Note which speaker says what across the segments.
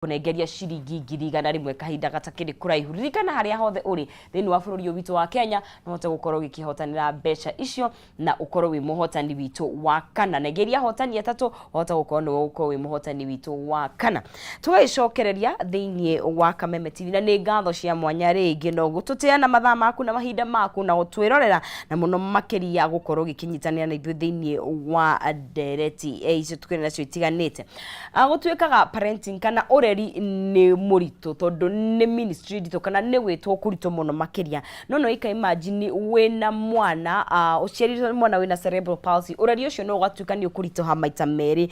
Speaker 1: Kũnengeria ciringi 100,000 kahinda gatakĩrĩ kũraihu. Ririkana harĩa hothe ũrĩ thĩinĩ wa bũrũri ũyũ witũ wa Kenya, no ũhote gũkorwo ũgĩkĩhotanĩra mbeca icio na ũkorwo wĩ mũhotani witũ wa kana. Nengeria ahotani atatũ, wahota gũkorwo nĩwe ũgũkorwo wĩ mũhotani witũ wa kana. Tũgagĩcokereria thĩinĩ wa Kameme TV na nĩ ngatho cia mwanya rĩngĩ no gũtũtĩa na mathaa maku na mahinda maku na gũtwĩrorera na mũno makĩria gũkorwo ũgĩkĩnyitanĩra na ithuĩ thĩinĩ wa ndereti icio tũkĩrĩ nacio itiganĩte. Gũtuĩkaga parenting kana ũreri nĩ mũritũ tondũ nĩ ministry nditũ kana nĩ gwĩtwo kũritũ mũno makĩria. No no ika imagine wĩna mwana ũciarĩtwo nĩ mwana wĩna cerebral palsy, ũreri ũcio no ũgatuĩka nĩ ũkũritũha maita merĩ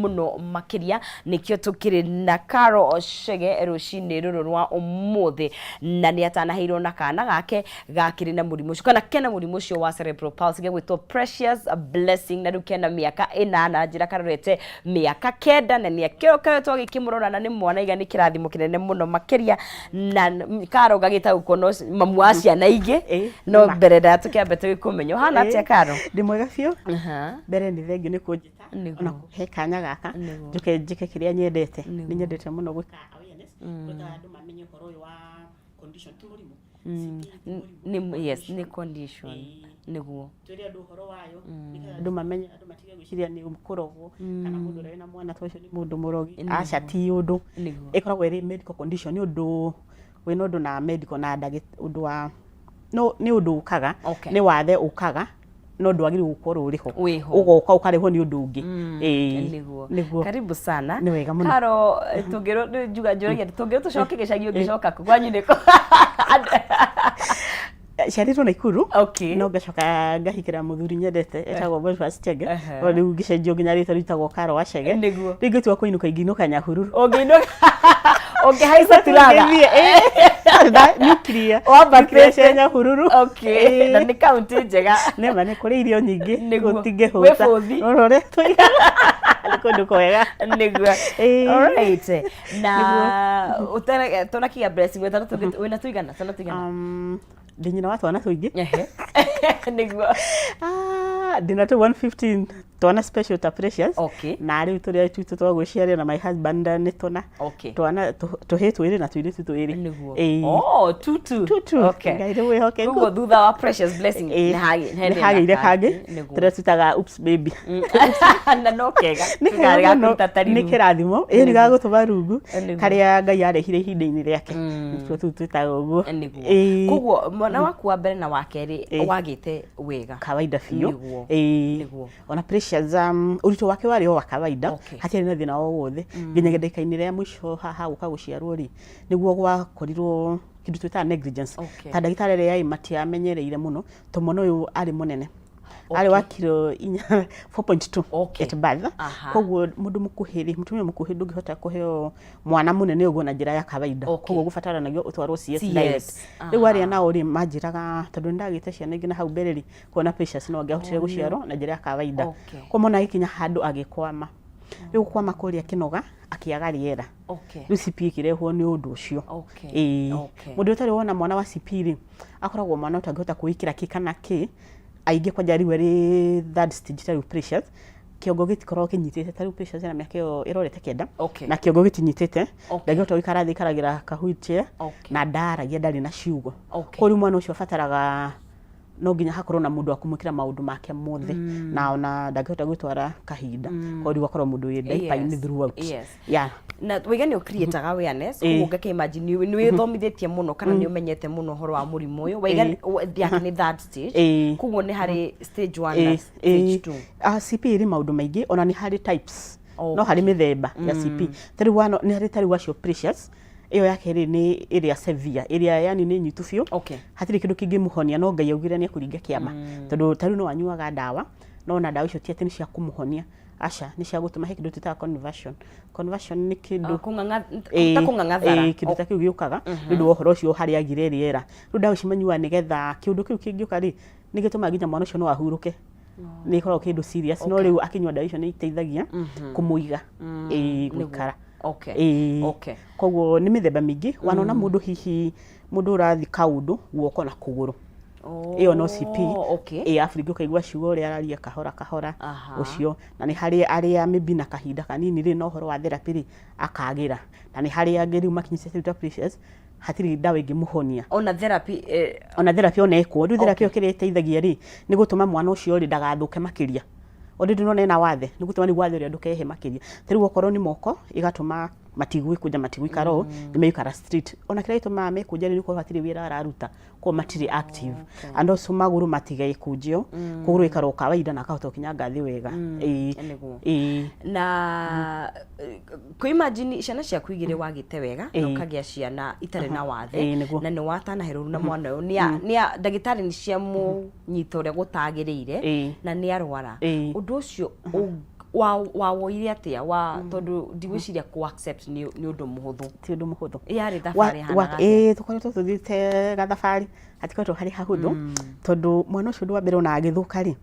Speaker 1: mũno makĩria. Nĩkĩo tũkĩrĩ na Carol Chege rũcinĩ rũrũ rwa ũmũthĩ na nĩ atanahĩirwo na kana gake gakĩrĩ na mũrimũ ũcio kana kena mũrimũ ũcio wa cerebral palsy gegwĩtwo Precious Blessing na rĩu kena mĩaka 8, njĩra karorete mĩaka 9 na nĩ akoretwo agĩkĩmũrora na nĩ mwana iga nĩ kĩrathimo kĩnene mũno makĩria. Na Karo gagĩtagwo no mamu wa ciana ingĩ. No mbere ndaya tũkĩambe tũgĩkũmenya ũhana atĩa, Karo?
Speaker 2: Ndĩ mwega biũ. Mbere nĩ thengiũ nĩ kũnjĩta ona kũhe kanya gaka njũke njĩke kĩrĩa nyendete. Nĩ nyendete mũno gwĩka awareness, gwĩka andũ mamenye ũhoro ũyũ wa condition, ti mũrimũ.
Speaker 1: Nĩ, yes, nĩ condition nĩguo.
Speaker 2: Twĩre andũ ũhoro wayo nĩgetha andũ mamenye, andũ matige gwĩciria nĩ kũrogwo kana mũndũ ũrĩa wĩna mwana ta ũcio nĩ mũndũ mũrogi. Aca, ti ũndũ. Ĩkoragwo ĩrĩ medical condition, nĩ ũndũ wĩna ũndũ na medical na ndagĩ ũndũ wa no nĩ ũndũ ũkaga. Nĩ wathe ũkaga no ndwagĩrĩirwo gũkorwo ũrĩ ho.
Speaker 1: Wĩho.
Speaker 2: Ũgoka ũkarehwo nĩ ũndũ ũngĩ. Ĩĩ.
Speaker 1: Nĩguo. Karibu sana.
Speaker 2: Nĩ wega mũno.
Speaker 1: Karo, tũngĩrwo njuga njũragia tũngĩrwo tũcoke gĩcagi, ũngĩcoka kũ? Kwanyu nĩkũ?
Speaker 2: Ciarĩtwo Naikuru. No ngacoka ngahikĩra mũthuri nyendete etagwo Boniface Chege. No rĩu ngĩcenjio nginya rĩtwa rĩtagwo Karo wa Chege. Rĩu ingĩtua kũinũka ingĩinũka Nyahururu.
Speaker 1: Ũngĩinũka ũngĩhaica turaga.
Speaker 2: Nuclear.
Speaker 1: Wambatĩte.
Speaker 2: Nuclear cia Nyahururu.
Speaker 1: Na nĩ kaunti njega.
Speaker 2: Nĩma nĩ kũrĩ irio nyingĩ.
Speaker 1: Gũtingĩhũta. Wĩ bũthi.
Speaker 2: Rora ũrĩa tũigana. Nĩ kũndũ kwega.
Speaker 1: Nĩguo. Alright. Na tũnakiga Blessing wetano wĩna tũigana twana tũigana?
Speaker 2: Ndĩ nyina wa twana tũingĩ.
Speaker 1: Nĩguo.
Speaker 2: Ah, ndĩna tũ 115 twana special ta Precious. Na rĩu tũrĩa twitũ twa gwĩciarĩra na my husband nĩ tũna. Twana tũhĩĩ twĩrĩ na tũirĩtu twĩrĩ.
Speaker 1: Ĩĩ. Oh, tutu.
Speaker 2: Tutu. Ngai nĩ mwĩhokeku.
Speaker 1: Koguo thutha wa Precious Blessing
Speaker 2: nĩ hagĩire kangĩ tũrĩa twĩtaga oops baby.
Speaker 1: Na no kega.
Speaker 2: Nĩ kega mũno. Nĩ kĩrathimo, ĩĩ, nĩ gagũtũma rungu karĩa Ngai arehire ihinda-inĩ rĩake. Nĩtuo tũu twĩtaga ũguo.
Speaker 1: Ĩĩ. Koguo mwana waku wa mbere na wa kerĩ wagĩte wega.
Speaker 2: Kawaida biũ. Ĩĩ. Ona Precious ũritũ wake warĩ o wa kawaida. Hatiarĩ na thĩna o wothe nginya ndagĩka-inĩ rĩa mũico haha gũka gũciarwo rĩ, nĩguo gwakorirwo kĩndũ twĩtaga negligence. Ta ndagĩtarĩ arĩa matiamenyereire mũno to mwana ũyũ arĩ mũnene, arĩ wa kiro 4, 4.2 at birth. Koguo mũndũ mũkuhĩ rĩ, mũtumia mũkuhĩ ndũngĩhota kũheo mwana mũnene ũguo na njĩra ya kawaida. Koguo gũbataranagia ũtwarwo CS direct. Rĩu arĩa nao rĩ manjĩraga tondũ nĩndagĩte ciana ingĩ na hau mbere rĩ, kuona Precious no angĩahotire gũciarwo na njĩra ya kawaida. Koguo mwana agĩkinya handũ agĩkwama. Rĩu kwama kũrĩa kĩnoga akĩaga rĩera. Rĩu CP ĩkĩrehwo nĩ ũndũ ũcio. Ĩĩ. Mũndũ ũtarĩ wona mwana wa CP rĩ, akoragwo mwana ũtangĩhota kwĩĩkĩra kĩ kana kĩ, aingĩ kwanja rĩu arĩ third stage ta rĩu Precious, kĩongo gĩtikoragwo kĩnyitĩte. Ta rĩu Precious ena mĩaka ĩyo ĩrorete 9 na kĩongo gĩtinyitĩte, ndangĩhota gũikara thĩ, aikaragĩra ka wheelchair na ndaragia, ndarĩ na ciugo. Koguo rĩu mwana ũcio abataraga no nginya hakorwo na mũndũ wa kũmwĩkĩra maũndũ make mothe na ona ndangĩhota gwĩtwara kahinda. Koguo rĩu akorwo mũndũ wĩ diaper-inĩ throughout.
Speaker 1: Na wĩga nĩ ũcreataga awareness, koguo ngake imagine nĩ wĩthomithĩtie mũno kana nĩ ũmenyete mũno ũhoro wa mũrimũ ũyũ. Waiga yake nĩ third stage, koguo nĩ harĩ stage 1 na stage 2?
Speaker 2: Ah, CP ĩrĩ maũndũ maingĩ, ona nĩ harĩ types, no harĩ mĩthemba ya CP. Ta rĩu nĩ harĩ ta rĩu acio Precious ĩyo ya kerĩ nĩ ĩrĩa severe, ĩrĩa yani nĩ nyitu biũ. Hatirĩ kĩndũ kĩngĩmũhonia, no Ngai augire nĩ ekũringa kĩama, tondũ ta rĩu no anyuaga ndawa, no ona ndawa icio ti atĩ nĩ cia kũmũhonia, aca, nĩ cia gũtũma he kĩndũ twĩtaga conversion. Conversion nĩ kĩndũ
Speaker 1: ta kũng'ang'athara.
Speaker 2: Ĩĩ, kĩndũ ta kĩu gĩũkaga nĩ ũndũ wa ũhoro ũcio harĩa agire rĩera. Rĩu ndawa ici manyuaga nĩgetha kĩũndũ kĩu kĩngĩũka rĩ, nĩ gĩtũmaga nginya mwana ũcio no ahurũke. Nĩ ĩkoragwo kĩndũ serious, no rĩu akĩnyua ndawa icio nĩ iteithagia kũmũiga, ĩĩ, gũikara. Ĩĩ. Koguo nĩ mĩthemba mĩingĩ. Wanona mũndũ, hihi mũndũ ũrathiĩ kaũndũ guoko na kũgũrũ. Ĩyo no CP.
Speaker 1: Okay.
Speaker 2: Ĩ aburingi ũkaigua ciugo ũrĩa araria kahora kahora. Ũcio. Na nĩ harĩ arĩa maybe na kahinda kanini rĩ, na ũhoro wa therapy rĩ, akagĩra. Na nĩ harĩ angĩ rĩu makinyĩte rĩu ta Precious, hatirĩ ndawa ĩngĩmũhonia.
Speaker 1: Ona therapy
Speaker 2: Ona therapy ona ĩkwo. Rĩu therapy ĩyo kĩrĩa ĩteithagia rĩ, nĩ gũtũma mwana ũcio rĩ, ndagathũke makĩria. Already nĩwona ena wathe, nĩ gũtũma rĩu wathe ũrĩa ndũkehe makĩria. Ta rĩu okorwo nĩ moko, ĩgatũma matigwĩkũnja, matigũikara ũũ, nĩ megũikara straight. Ona kĩrĩa gĩtũmaga mekũnje nĩ gũkorwo hatirĩ wĩra araruta, koguo matirĩ active. And also magũrũ matigekũnje ũũ, kũgũrũ gũikara o kawaida na akahota gũkinyanga thĩ wega. Ĩĩ.
Speaker 1: Nĩguo.
Speaker 2: Ĩĩ.
Speaker 1: Na kũ imagine ciana ciaku igĩrĩ wagĩte wega na ũkagĩa ciana itarĩ na wathe.
Speaker 2: Ĩĩ, nĩguo.
Speaker 1: Na nĩ watanaherũru na mwana ũyũ nĩ ndagĩtarĩ nĩ ciamũnyita ũrĩa gũtagĩrĩire na nĩ arwara. Ũndũ ũcio wawoire atĩa wa tondũ ndigwĩciria kũ accept nĩ ũndũ mũhũthũ?
Speaker 2: Ti ũndũ mũhũthũ.
Speaker 1: Yarĩ thabarĩ hanaga atĩa?
Speaker 2: Ĩĩ, tũkoretwo tũthiĩte gathabarĩ, hatikoretwo harĩ hahũthũ, tondũ mwana ũcio ũndũ wa mbere ona agĩthũka rĩ,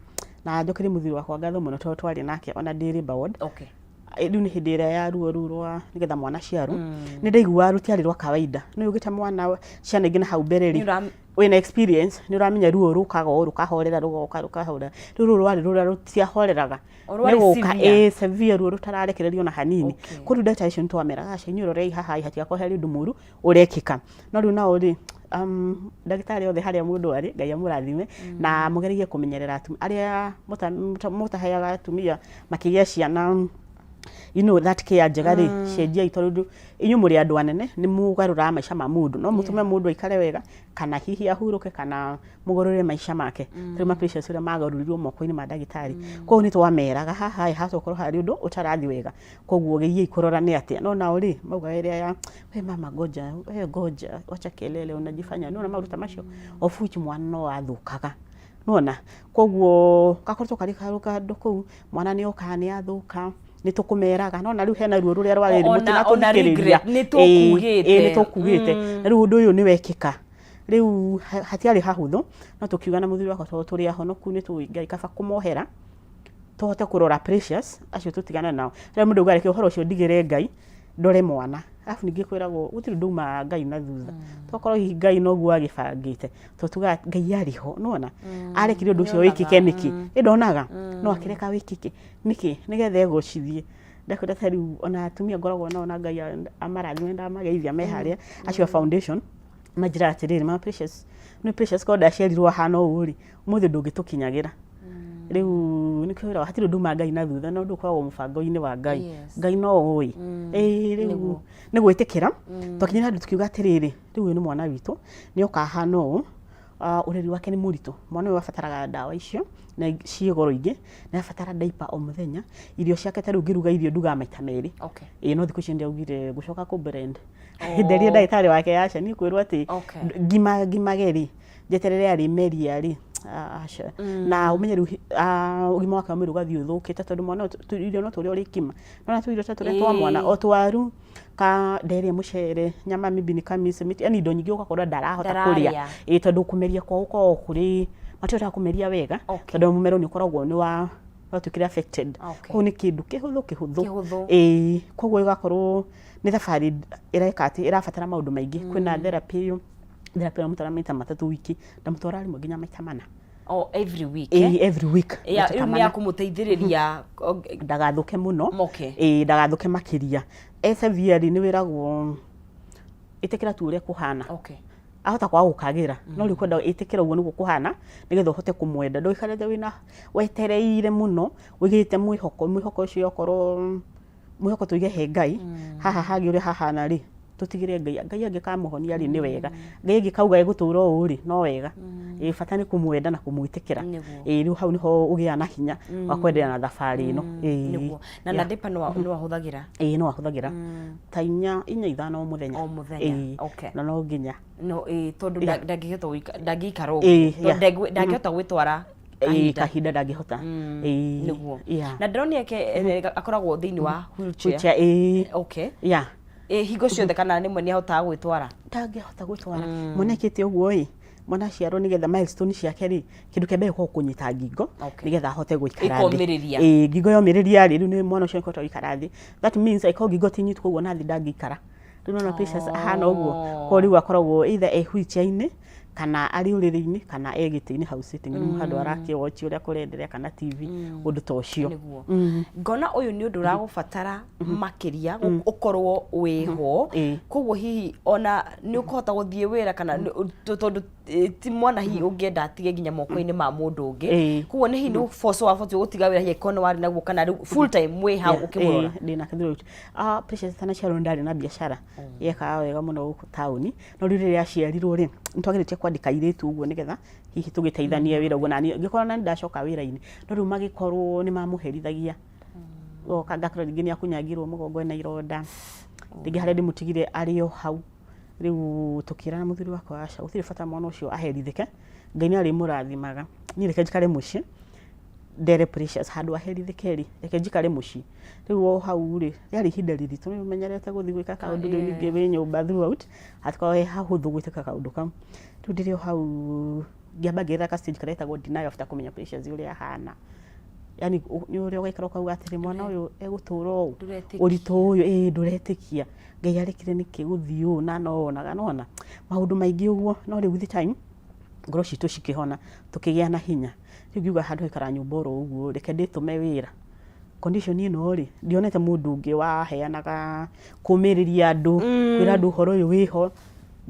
Speaker 2: na njokerie mũthuri wakwa ngatho mũno tondũ twarĩ nake ona ndĩ labour ward. Rĩu nĩ hĩndĩ ĩrĩa ya ruo rũu rwa nĩgetha mwana aciarwo, nĩ ndaiguaga rũtiarĩ rwa kawaida. Nĩ ũgĩte mwana ciana ingĩ na hau mbere rĩ, wĩna experience, nĩ ũramenya ruo rũkaga o rũkahorera, rũgoka rũkahorera. Rĩu rũrũ rwarĩ rũrĩa rũtiahoreraga.
Speaker 1: O rwarĩ
Speaker 2: Nĩ gũka,
Speaker 1: severe.
Speaker 2: Ĩĩ, severe, ruo rũtararekererio ona hanini. Koguo rĩu ndagĩtarĩ acio nĩ twameraga, aca inyuĩ rorei haha ĩ, hatigakorwo harĩ ũndũ mũru ũrekĩka. No rĩu nao rĩ, ndagĩtarĩ othe harĩa mũndũ arĩ, Ngai amũrathime, na mũgerie kũmenyerera atumia arĩa mũtaheaga atumia makĩgĩa ciana, you know that care njega rĩ, cenjiai, tondũ inyuĩ mũrĩ andũ anene, nĩ mũgarũraga maica ma mũndũ. No mũtũme mũndũ aikare wega, kana hihi ahurũke, kana mũgarũre maica make. Rĩu ma patients ũrĩa magarũrirwo moko-inĩ ma ndagĩtarĩ. Koguo nĩ twameraga haha ĩ, hatokorwo harĩ ũndũ ũtarathiĩ wega. Koguo geriai kũrora nĩ atĩa. No nao rĩ, maugaga ĩrĩa ya we mama ngoja, we ngoja, wacha kelele unajifanya. Nĩwona maũndũ ta macio? Of which mwana no athũkaga. Nĩwona? Koguo gakoretwo karĩ kaũndũ kũu, mwana nĩ okaga nĩ athũka, nĩ tũkũmeraga. Nĩwona rĩu hena ruo rũrĩa rwarĩ
Speaker 1: Ona
Speaker 2: mũtinatũthikĩrĩria.
Speaker 1: regret, nĩ tũkugĩte.
Speaker 2: Ĩĩ, nĩ tũkugĩte. Na rĩu ũndũ ũyũ nĩ wekĩka. Rĩu hatiarĩ hahũthũ, no tũkiuga na mũthuri wakwa tondũ tũrĩ ahonoku nĩ tũĩ Ngai, kaba kũmohera, tũhote kũrora Precious, acio tũtigane nao. Rĩrĩa mũndũ auga reke ũhoro ũcio ndigĩre Ngai, ndore mwana. Arabu ningĩ kwĩragwo gũtirĩ ũndũ umaga Ngai na thutha. Tokorwo hihi Ngai noguo agĩbangĩte, tondũ tugaga Ngai arĩ ho, nĩwona? Arekire ũndũ ũcio wĩkĩke nĩkĩ? Ĩ ndonaga? No akĩreka wĩkĩke nĩkĩ? Nĩgetha egocithie. Ndakwĩra ta rĩu ona atumia ngoragwo nao na Ngai amarathime, ndamageithia me harĩa, acio a foundation, manjĩraga atĩrĩrĩ, mama Precious, nĩ Precious korwo ndaciarirwo ahana ũũ rĩ, ũmũthĩ ndũngĩtũkinyagĩra. Rĩu nĩkĩo wĩragwo hatirĩ ũndũ umaga Ngai na thutha, no ũndũ ũkoragwo mũbango-inĩ wa Ngai. Ngai no ũĩ. Ĩĩ rĩu nĩ gwĩtĩkĩra. Twakinyire handũ tũkiuga atĩrĩrĩ, rĩu ũyũ nĩ mwana witũ, nĩ oka ahana ũũ, ũreri wake nĩ mũritũ. Mwana ũyũ abataraga ndawa icio na ciĩ goro ingĩ, nĩ arabatara diaper o mũthenya, irio ciake ta rĩu ngĩruga irio ndugaga maita merĩ. Ĩĩ no thikũ ici nĩndĩraugire ngũcoka kũ blend. Nderie ndagĩtarĩ wake aca, niĩ kwĩrwo atĩ ngima ngimage rĩ, njeterere arĩmeria rĩ, aca. Na ũmenye rĩu ũgima wake wa mwĩrĩ ũgathiĩ ũthũkĩte tondũ mwana ũyũ irio no tũrĩa ũrĩkima. Nĩwona tũirio ta tũrĩa twa mwana, o twaru, ka nderĩa mũcere, nyama maybe nĩ ka miss meat, yani indo nyingĩ ũgakora ndarahota kũrĩa. Ĩĩ tondũ kũmeria kwao gũkoragwo kũrĩ, matihotaga kũmeria wega, tondũ mũmero nĩ ũkoragwo nĩ wa watuĩkire affected. Koguo nĩ kĩndũ kĩhũthũ kĩhũthũ. Ĩĩ koguo ĩgakorwo nĩ thabarĩ ĩreka atĩ ĩrabatara maũndũ maingĩ. Kwĩna therapy ĩyo, therapy ĩramũtwara maita matatũ wiki, ndamũtwaraga rĩmwe nginya maita mana.
Speaker 1: Oh, every week.
Speaker 2: Ĩĩ, every week.
Speaker 1: Ya, rĩu nĩ ya kũmũteithĩrĩria
Speaker 2: ndagathũke mũno. Ĩĩ, ndagathũke makĩria. E severely nĩ wĩragwo ĩtĩkĩra tu ũrĩa kũhana. Ahota kwaga gũkagĩra, no rĩu kwenda ĩtĩkĩra ũguo nĩguo kũhana nĩgetha ũhote kũmwenda. Ndũikarĩte wĩna wetereire mũno ũigĩte mwĩhoko, mwĩhoko ũcio okorwo mwĩhoko tũige he Ngai, haha hangĩ ũrĩa hahana rĩ, tũtigĩre Ngai. Ngai angĩkamũhonia rĩ, nĩ wega. Ngai angĩkauga egũtũra ũũ rĩ, no wega. Ĩĩ bata nĩ kũmwenda na kũmwĩtĩkĩra. Ĩĩ rĩu hau nĩho ũgĩaga na hinya wa kwenderea na thabarĩ ĩno.
Speaker 1: Ĩĩ. Na na diaper no ahũthagĩra?
Speaker 2: Ĩĩ no ahũthagĩra. Ta inya, inya ithano o mũthenya.
Speaker 1: O mũthenya.
Speaker 2: Ĩĩ. Na no nginya.
Speaker 1: No ĩĩ tondũ ndangĩhota ndangĩikara ũguo. Tondũ ndangĩhota gwĩtwara
Speaker 2: kahinda. Kahinda ndangĩhota.
Speaker 1: Ĩĩ. Nĩguo. Na ndĩronire ke akoragwo thĩinĩ wa wheelchair.
Speaker 2: Wheelchair, ĩĩ.
Speaker 1: Ĩ hingo ciothe kana rĩmwe nĩ ahotaga gwĩtwara?
Speaker 2: Ndangĩhota gwĩtwara. Mwana ekĩte ũguo ĩ, mwana aciarwo nĩgetha milestone ciake rĩ, kĩndũ kĩa mbere gĩkoragwo kũnyita ngingo, nĩgetha ahote gũikara thĩ.
Speaker 1: Ĩkomĩrĩria.
Speaker 2: Ĩĩ, ngingo yomĩrĩria rĩ, rĩu nĩ mwana ũcio nĩekũhota gũikara thĩ. That means angĩkorwo ngingo ti nyitu koguo ona thĩ ndangĩikara. Rĩu nĩwona Precious ahana ũguo, koguo rĩu akoragwo either e wheelchair-inĩ, Kana arĩ ũrĩrĩ-inĩ kana e gĩtĩ-inĩ hau sitting room handũ arakĩ-watch ũrĩa kũrenderea kana TV, ũndũ ta ũcio.
Speaker 1: Nĩguo. Ngona ũyũ nĩ ũndũ ũragũbatara makĩria ũkorwo wĩho. Koguo hihi ona nĩ ũkũhota gũthiĩ wĩra kana tondũ ti mwana hihi ũngĩenda atige nginya moko-inĩ ma mũndũ ũngĩ. Koguo nĩ hihi nĩ ũboco wabatiĩ gũtiga wĩra hihi angĩkorwo nĩ warĩ naguo kana rĩu full time wĩ hau ũkĩmũrora?
Speaker 2: Ndĩ nake throughout. Precious atanaciarwo nĩ ndarĩ na biacara yekaga wega mũno gũkũ taũni. No rĩu rĩrĩa aciarirwo rĩ, nĩ twageretie kwandĩka airĩtu ũguo nĩgetha hihi tũgĩteithanie wĩra ũguo naniĩ ngĩkorwo nani ndacoka wĩra-inĩ. No rĩu magĩkorwo nĩ mamũherithagia. Goka ngakora rĩngĩ nĩ akunyangirwo mũgongo ena ironda, rĩngĩ harĩa ndĩmũtigire arĩ o hau. Rĩu tũkĩrana mũthuri wakwa aca gũtirĩ bata mwana ũcio aherithĩke, Ngai nĩ arĩmũrathimaga. Niĩ reke njikare mũciĩ ndere Precious handũ aherithĩke rĩ, reke njikare mũciĩ. Rĩu o hau rĩ, rĩarĩ ihinda rĩritũ nĩ ũmenyerete gũthiĩ gwĩka kaũndũ rĩu ningĩ wĩ nyũmba throughout, hatikoragwo he hahũthũ gwĩka kaũndũ kau. Rĩu ndĩrĩ o hau ngĩamba ngĩgerera ga stage karĩa getagwo denial after kũmenya Precious ũrĩa ahana. Yaani nĩ ũrĩa ũgaikara ũkauga atĩrĩ mwana ũyũ egũtũra ũũ, ũritũ ũyũ, ĩĩ ndũretĩkia, Ngai arekire nĩkĩ gũthiĩ ũũ na no wonaga nĩwona, maũndũ maingĩ ũguo no rĩu with time ngoro citũ cikĩhona tũkĩgĩa na hinya. Rĩu ngiuga handũ ha gũikara nyũmba oro ũguo reke ndĩtũme wĩra. Condition ĩno rĩ, ndionete mũndũ ũngĩ waheanaga kũmĩrĩria andũ, kwĩra andũ ũhoro ũyũ wĩho.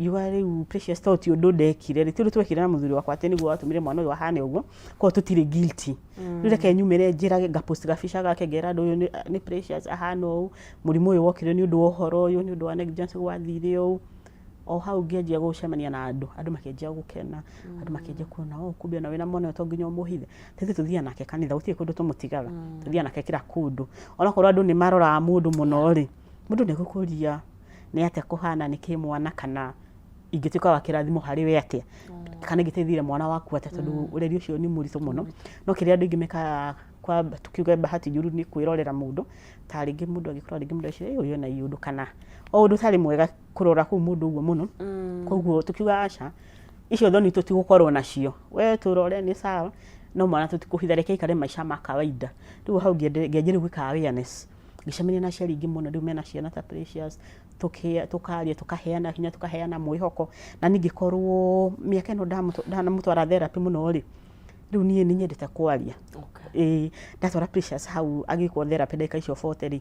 Speaker 2: Ngiuga rĩu Precious to ti ũndũ ndekire rĩ, ti ũndũ twekire na mũthuri wakwa atĩ nĩguo watũmire mwana ũyũ ahane ũguo, koguo tũtirĩ guilty. Rĩu reke nyumĩre njĩrage, nga post gabica gake ngera andũ ũyũ nĩ Precious ahana ũũ, mũrimũ ũyũ wokire nĩ ũndũ wa ũhoro ũyũ, nĩ ũndũ wa negligence gwathire ũũ. O hau ngĩanjia gũcemania na andũ, andũ makĩanjia gũkena, andũ makĩanjia kuona oh kumbe ona wĩna mwana ũyũ to nginya ũmũhithe. Ithuĩ tũthiaga nake kanitha, gũtirĩ kũndũ tũmũtigaga, tũthiaga nake kila kũndũ. Onokorwo andũ nĩ maroraga mũndũ mũno rĩ, mũndũ nĩ egũkũria nĩ atĩa kũhana, nĩkĩ mwana kana ingĩtuĩka wa kĩrathimo harĩ we atĩa, kana ingĩteithĩrĩria mwana waku atĩa tondũ ũreri ũcio nĩ mũritũ mũno. No kĩrĩa andũ aingĩ mekaga kwa tukiuge bahati njũru nĩ kwĩrorera mũndũ, ta rĩngĩ mũndũ angĩkorwo rĩngĩ mũndũ eciria ũyũ ena iũndũ kana o ũndũ ũtarĩ mwega kũrora kũu mũndũ ũguo mũno. Koguo tũkiuga aca, icio thoni tũtigũkorwo nacio, we tũrore nĩ sawa no mwana tũtikũhitha reke aikare maica ma kawaida. Rĩu hau ngĩanjia rĩu gwĩka awareness, ngĩcemania na aciari aingĩ mũno rĩu mena ciana ta Precious, tũkaria tũkaheana hinya tũkaheana mwĩhoko, na niĩ ngĩkorwo mĩaka ĩno ndanamũtwara therapy mũno rĩ, rĩu niĩ nĩ nyendete kwaria. Ĩĩ ndatwara Precious hau agĩkwo therapy ndagĩka icio 40 rĩ,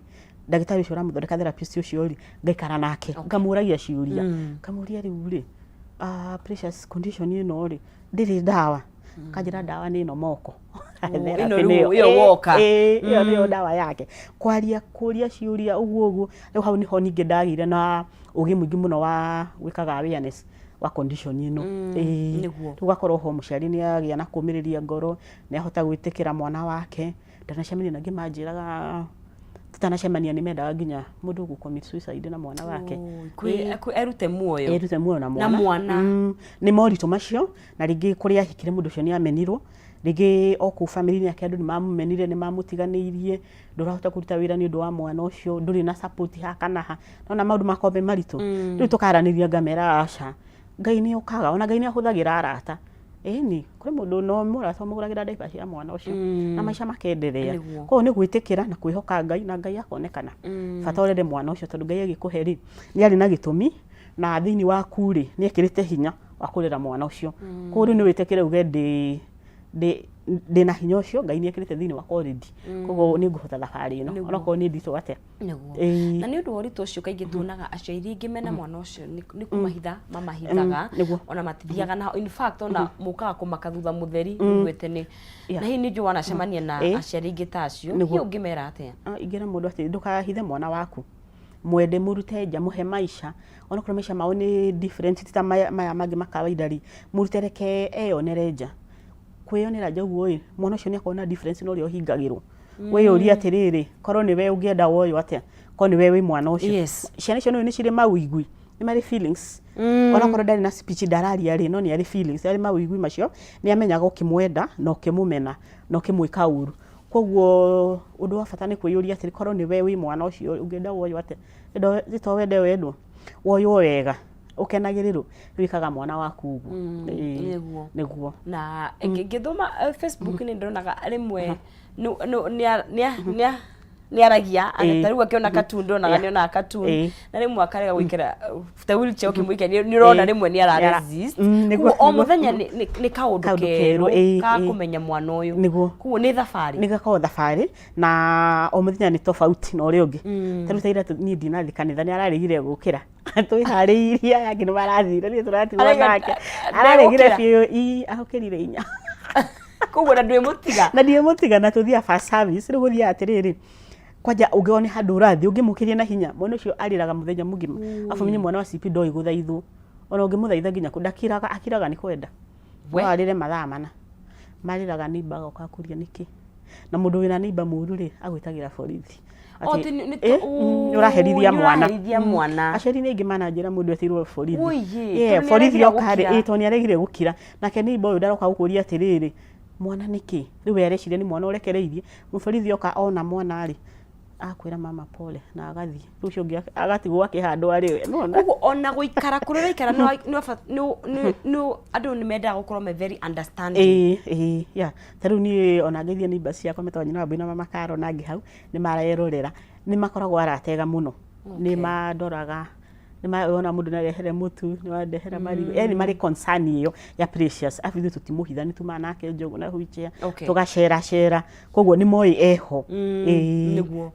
Speaker 2: ndagĩtarĩ ũcio ũramũthondeka therapist ũcio rĩ, ngaikara nake ngamũragia ciũria, ngamũria rĩu rĩ, Precious condition ĩno rĩ, ndĩrĩ ndawa? Akanjĩra ndawa nĩ ĩno moko.
Speaker 1: Therapy ĩno rĩu nĩyo. Ĩyo woka.
Speaker 2: Ĩĩ, ĩyo nĩyo ndawa yake. Kwaria, kũria ciũria ũguo ũguo, rĩu hau nĩho ningĩ ndagĩire na ũgĩ mũingĩ mũno wa gwĩkaga awareness wa condition ĩno. Ĩĩ. Rĩu ũgakorwo ho mũciari nĩ agĩa na kũmĩrĩria ngoro, nĩ ahota gwĩtĩkĩra mwana wake. Ndanacemania na angĩ manjĩraga tũtanacemania nĩ mendaga nginya mũndũ gũ commit suicide na mwana wake.
Speaker 1: Erute muoyo.
Speaker 2: Erute muoyo na mwana.
Speaker 1: Na mwana.
Speaker 2: Nĩ moritũ macio na rĩngĩ kũrĩa ahikire mũndũ ũcio nĩ amenirwo, rĩngĩ o kũu bamĩrĩ-inĩ yake andũ nĩ mamũmenire, nĩ mamũtiganĩirie, ndũrahota kũruta wĩra nĩ ũndũ wa mwana ũcio, ndũrĩ na support ha kana ha. Nĩwona maũndũ makoragwo me maritũ. Rĩu tũkaranĩria ngamera aca, Ngai nĩ okaga, ona Ngai nĩ ahũthagĩra arata. Ĩni, kwĩ mũndũ no mũrata ũmũgũragĩra diaper cia mwana ũcio na maica makenderea. Koguo nĩ gwĩtĩkĩra na kwĩhoka Ngai na Ngai akonekana. Bata ũrere mwana ũcio tondũ Ngai agĩkũhe rĩ, nĩ arĩ na gĩtũmi na thĩinĩ waku rĩ, nĩ ekĩrĩte hinya wa kũrera mwana ũcio. Koguo rĩu nĩ wĩtĩkĩre uge ndĩ ndĩ ndĩna hinya ũcio Ngai nĩ ekĩrĩte thĩinĩ wakwa already. Koguo nĩ ngũhota thabarĩ ĩno onokorwo nĩ nditũ atĩa.
Speaker 1: Nĩguo. Na nĩ ũndũ wa ũritũ ũcio kaingĩ tuonaga aciari aingĩ mena mwana ũcio nĩ kũmahitha mamahithaga. Ona matithiaga na in fact ona mũkaga kũmaka thutha mũtheri ũiguĩte nĩ na hihi nĩ njũĩ wanacemania na aciari aingĩ ta acio, hihi ũngĩmera atĩa?
Speaker 2: Ingĩra mũndũ atĩ ndũkahithe mwana waku, mwende mũrute nja, mũhe maica, onokorwo maica mao nĩ different ti ta maya mangĩ ma kawaida rĩ, mũrute reke eyonere nja. Kwĩyonera nja ũguo ĩ, mwana ũcio nĩ akoragwo na difference na ũrĩa ũhingagĩrwo. Wĩyũrie atĩrĩrĩ, korwo nĩwe ũngĩenda woywo atĩa? Korwo nĩwe wĩ mwana ũcio. Ciana icio nĩũĩ nĩ cirĩ mawĩigwi, nĩ marĩ feelings. Onokorwo ndarĩ na speech ndararia rĩ, no nĩ arĩ feelings, arĩ mawĩigwi macio, nĩ amenyaga ũkĩmwenda na ũkĩmũmena na ũkĩmwĩka ũru. Koguo ũndũ wa bata nĩ kwĩyũria atĩrĩ, korwo nĩwe wĩ mwana ũcio ũngĩenda woywo atĩa? Ti to wende wendwo, woywo wega, ũkenagĩrĩrwo, wĩkaga mwana waku ũguo. Ĩĩ,
Speaker 1: Nĩguo.
Speaker 2: Nĩguo.
Speaker 1: Na ngĩthoma Facebook nĩ ndonaga rĩmwe nĩ Nĩ aragia. Ta rĩu akĩona cartoon, ndonaga nĩ onaga cartoon. Na rĩmwe akarega gũikara ta wheelchair, ũkĩmũikia nĩ ũrona rĩmwe nĩ ara resist. Koguo o mũthenya nĩ kaũndũ
Speaker 2: Kaũndũ
Speaker 1: kerũ
Speaker 2: kerũ,
Speaker 1: ka kũmenya mwana ũyũ. Koguo nĩ thabarĩ.
Speaker 2: Nĩ gakoragwo thabarĩ, na o mũthenya nĩ tofauti na ũrĩa ũngĩ. Ta rĩu ta ira niĩ ndinathiĩ kanitha, nĩ araregire gũkĩra twĩharĩirie, aya angĩ nĩ marathire, niĩ tũratigwo nake. Araregire
Speaker 1: Ndegũkĩra.
Speaker 2: biũ, ii, ahũkĩrire 4.
Speaker 1: Koguo na ndwĩmũtiga?
Speaker 2: Na ndiĩmũtiga, na tũthiaga first service. Rĩu gũthiaga atĩrĩrĩ, kwanja ũngĩona nĩ handũ ũrathiĩ ũngĩmũkĩria na hinya, mwana ũcio arĩraga mũthenya mũgima. Afu menye mwana wa CP ndoĩ gũthaithwo, ona ũngĩmũthaitha nginya kũ ndakiraga, akiraga nĩ kwenda. No arĩre mathaa 4 marĩraga, neighbour agoka akũria nĩkĩ, na mũndũ wĩna neighbour mũru rĩ, agwĩtagĩra borithi.
Speaker 1: O,
Speaker 2: Atĩ,
Speaker 1: atĩ
Speaker 2: nĩ ũraherithia
Speaker 1: nĩ
Speaker 2: mwana.
Speaker 1: Ũraherithia mwana.
Speaker 2: Aciari nĩ aingĩ mananjĩra mũndũ etĩirwo borithi.
Speaker 1: Ũiye,
Speaker 2: Yeah,
Speaker 1: tondũ nĩ
Speaker 2: borithi
Speaker 1: aregire
Speaker 2: oka rĩ,
Speaker 1: gũkira.
Speaker 2: Tondũ nĩ aregire gũkira. Nake neighbour ũyũ ndaroka gũkũria atĩrĩrĩ, mwana nĩkĩ? Rĩu we areciria nĩ mwana ũrekereirie. Mũborithi oka ona mwana rĩ, akwĩra mama pole na agathiĩ. Rĩu ũcio ũngĩ agatigwo akĩhandwo arĩ we. Nĩwona?
Speaker 1: Koguo ona gũikara kũrĩa ũraikara andũ nĩ mendaga gũkorwo me very understanding.
Speaker 2: Ĩĩ, yeah. Ta rĩu niĩ ona ngeithie neighbours ciakwa metagwo nyina wa Mbui na mama Karo na angĩ hau, nĩ marerorera. Nĩ makoragwo aratega mũno. Nĩ mandoraga, wona mũndũ nĩ arehere mũtu, nĩ wandehera marigũ, yani marĩ concern ĩyo ya Precious. Arabu ithuĩ tũtimũhitha, nĩ tumaga nake njogu na wheelchair, tũgaceracera, koguo nĩ moĩ eho.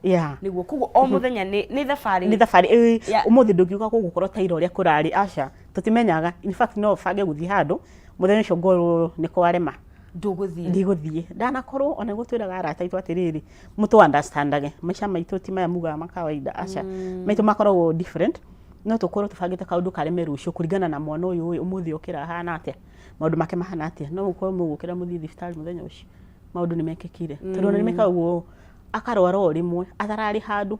Speaker 2: Yeah.
Speaker 1: Nĩguo, koguo o mũthenya nĩ thabarĩ.
Speaker 2: Nĩ thabarĩ, ĩĩ. Ũmũthĩ ndũngiuga gũgũkorwo ta ira ũrĩa kũrarĩ, aca, tũtimenyaga. In fact no bange gũthiĩ handũ, mũthenya ũcio ngorwo nĩ kwarema.
Speaker 1: Ndũgũthiĩ.
Speaker 2: Ndigũthiĩ. Ndanakorwo ona nĩguo twĩraga arata aitũ atĩrĩrĩ, mũtũ understandage, maica maitũ ti maya mugaga ma kawaida, aca. Maitũ makoragwo different, no tũkorwo tũbangĩte kaũndũ kareme rũciũ kũringana na mwana ũyũ ĩ, ũmũthĩ okĩra ahana atĩa, maũndũ make mahana atĩa. No gũkorwo mũgũkĩra mũthiĩ thibitarĩ mũthenya ũcio, maũndũ nĩ mekĩkire. Tondũ ona nĩ mekaga ũguo, akarwara o rĩmwe, atararĩ handũ,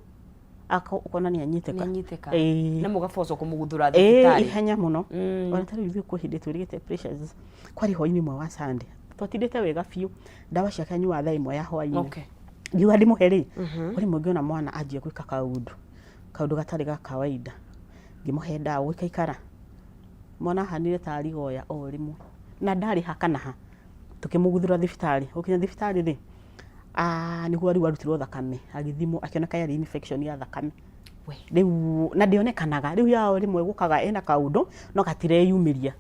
Speaker 2: ũkona nĩ anyitĩka.
Speaker 1: Nĩanyitĩka.
Speaker 2: Ĩĩ.
Speaker 1: Na mũgabocwo kũmũguthũra
Speaker 2: Ĩĩ,
Speaker 1: thibitarĩ.
Speaker 2: Ihenya mũno. Ona ta rĩu ithuĩ kwĩ hĩndĩ twĩrĩgĩte Precious, kwarĩ hwainĩ ũmwe wa Sunday, twatindĩte wega biũ, ndawa ciake anyuaga thaa 1 ya hwainĩ. Ngiuga ndĩmũhe rĩ, o rĩmwe ngĩona mwana anjia gwĩka kaũndũ, kaũndũ gatarĩ ga kawaida. Ngĩmũhe ndawa, gũikaikara, mwana ahanire ta arigoya o rĩmwe, na ndarĩ ha kana ha. Tũkĩmũguthũra thibitarĩ, gũkinya thibitarĩ rĩ, nĩguo rĩu arutirwo thakame, agĩthimwo, akĩoneka yarĩ infection ya thakame. Rĩu na ndĩonekanaga, rĩu ya o rĩmwe gũkaga ĩna kaũndũ, no gatireyumĩria.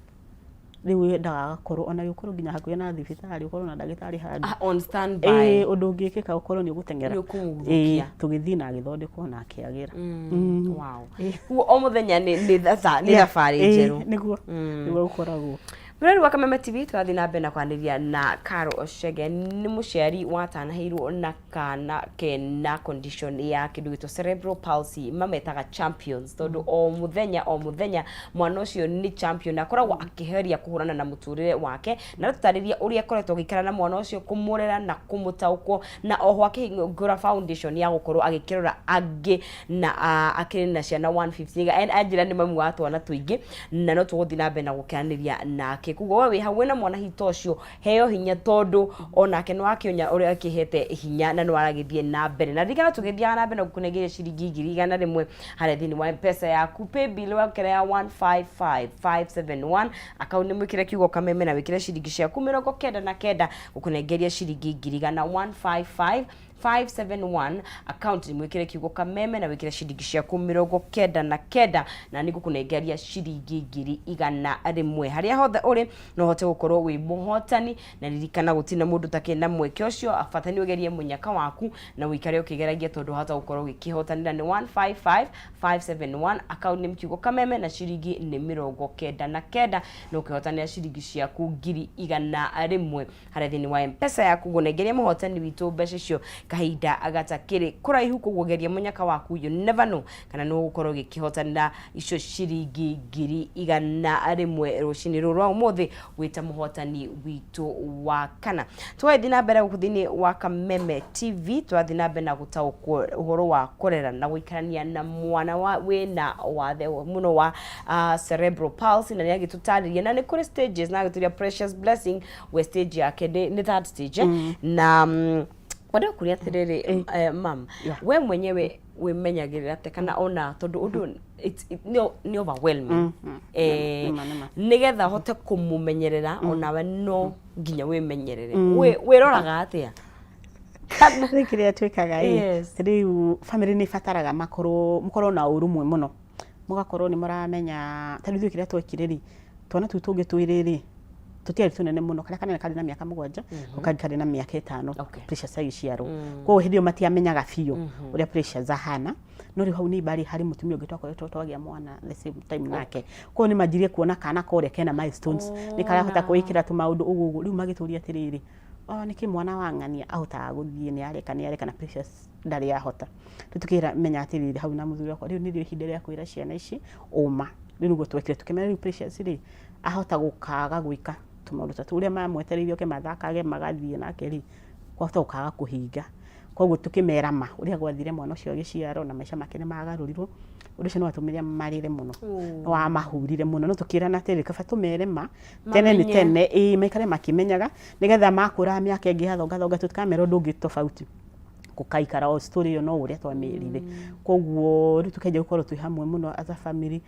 Speaker 2: Rĩu yendaga agakorwo ona ũkorwo nginya hakuhĩ na thibitarĩ, ũkorwo na ndagĩtarĩ handũ.
Speaker 1: Ah, on standby.
Speaker 2: Ĩĩ, ũndũ ũngĩkĩka ũkorwo nĩ ũgũteng'era.
Speaker 1: Nĩ ũkũmũguthũkia.
Speaker 2: Ĩĩ, tũgĩthiĩ na agĩthondekwo na akĩagĩra.
Speaker 1: Wow. Koguo o mũthenya nĩ thabarĩ njerũ.
Speaker 2: Nĩguo gũkoragwo.
Speaker 1: Mũrori wa Kameme TV, tũrathiĩ na mbere na kwaranĩria na Caro Chege, nĩ mũciari watanahĩirwo na kana kena condition ya kĩndũ gĩtwo cerebral palsy, mametaga champions, tondũ o mũthenya o mũthenya mwana ũcio nĩ champion, akoragwo akĩgeria kũhũrana na mũtũrĩre wake, na aratũtarĩria ũrĩa akoretwo agĩikara na mwana ũcio, kũmũrera na kũmũtaũkwo, na oho akĩhingũra foundation ya gũkorwo agĩkĩrora angĩ na akĩrĩ na ciana 150, anjĩra nĩ mamu wa twana tũingĩ, na no tũgũthiĩ na mbere na gũkeranĩria nake. Koguo we wĩ hau wĩna mwana hita ũcio, heo hinya, tondũ onake nĩ wakĩonya ũrĩa akĩhete hinya na nĩ waragĩthiĩ na mbere. Na ririkana tũgĩthiaga na mbere na gũkũnengeria ciringi 100,000 harĩa thĩinĩ wa M-Pesa yaku, paybill wakĩra ya 155571, account nĩ mwĩkĩre kiugo Kameme na wĩkĩre ciringi ciaku 99, gũkũnengeria ciringi 100,000. 155 571, account nĩ mwĩkĩre kiugo Kameme na wĩkĩre ciringi ciaku 99, na nĩ ngũkũnengeria ciringi 100,000. Harĩa hothe ũrĩ, no ũhote gũkorwo wĩ mũhotani, na ririkana gũtirĩ na mũndũ ũtakĩrĩ na mweke ũcio, bata nĩ ũgerie mũnyaka waku na ũikare ũkĩgeragia, tondũ wahota gũkorwo ũgĩkĩhotanĩra. Nĩ 155571, account nĩ kiugo Kameme na ciringi nĩ 99, na ũkĩhotanĩra ciringi ciaku 100,000 harĩa thĩinĩ wa M-Pesa yaku. Ngũnengeria mũhotani witũ mbeca icio kahinda gatakĩrĩ kũraihu. Koguo geria mũnyaka waku, you never know kana nĩ ũgũkorwo ũgĩkĩhotanĩra icio ciringi 100,000 rũcinĩ rũrũ rwa ũmũthĩ wĩta mũhotani witũ wa kana. Tũgathiĩ na mbere gũkũ thĩinĩ wa Kameme TV, tũrathiĩ na mbere na gũtaũkwo ũhoro wa kũrera na gũikarania na mwana wa wĩna wathe mũno wa cerebral palsy, na nĩ agĩtũtarĩria na nĩ kũrĩ stages, na agĩtũria Precious Blessing we stage yake nĩ third stage, eh? Na kwenda kũria atĩrĩrĩ, mam, we mwenyewe wĩmenyagĩrĩra atĩa, kana ona tondũ ũndũ nĩ overwhelming,
Speaker 2: Nĩma, nĩma.
Speaker 1: nĩgetha ũhote kũmũmenyerera, onawe no nginya wĩmenyerere, wĩroraga atĩa? Kana
Speaker 2: Rĩu kĩrĩa twĩkaga ĩ, rĩu family nĩ ĩbataraga makorwo mũkorwo na ũrũmwe mũno, mũgakorwo nĩ mũramenya, ta rĩu ithuĩ kĩrĩa twekire rĩ, twana tũu tũngĩ twĩrĩ rĩ, tũtiarĩ tũnene mũno, karĩa kanene karĩ na mĩaka 7, kau kangĩ karĩ na mĩaka 5, Precious agĩciarwo. Koguo hĩndĩ ĩyo matiamenyaga biũ ũrĩa Precious ahana, no rĩu hau neighbor rĩ, harĩ mũtumia ũngĩ twakoretwo twagĩa mwana the same time nake. Koguo nĩ manjirie kuona kana korĩa kena milestones, nĩ karahota kwĩĩkĩra tũmaũndũ ũguo ũguo, rĩu magĩtũria atĩrĩrĩ, o nĩkĩ mwana wa ng'ania ahotaga gũthiĩ, nĩ areka nĩ areka na Precious ndarĩ ahota. Rĩu tũkĩmenya atĩrĩrĩ hau na mũthuri wakwa, rĩu nĩrĩo ihinda rĩa kwĩra ciana ici ũma. Rĩu nĩguo twekire, tũkĩmera rĩu Precious rĩ, ahota gũkaga gwĩka tũmaũndũ ta tũu, ũrĩa mamwetereire oke mathakage magathiĩ nake rĩ, kwahota gũkaga kũhinga. Koguo tũkĩmera ma ũrĩa gwathire mwana ũcio agĩciarwo na maica make nĩ magarũrirwo, ũndũ ũcio nĩ watũmire marĩre mũno, nĩ wamahurire mũno, no tũkĩrana atĩrĩrĩ, kaba tũmere ma tene nĩ
Speaker 1: Mamenye.
Speaker 2: tene, ĩĩ maikare makĩmenyaga, nĩgetha makũra mĩaka ĩngĩ yathongathonga tũtikamera ũndũ ũngĩ tofauti, gũkaikara o story ĩyo no ũrĩa twamerire. Koguo rĩu tũkĩanjia gũkorwo twĩ hamwe mũno as a family,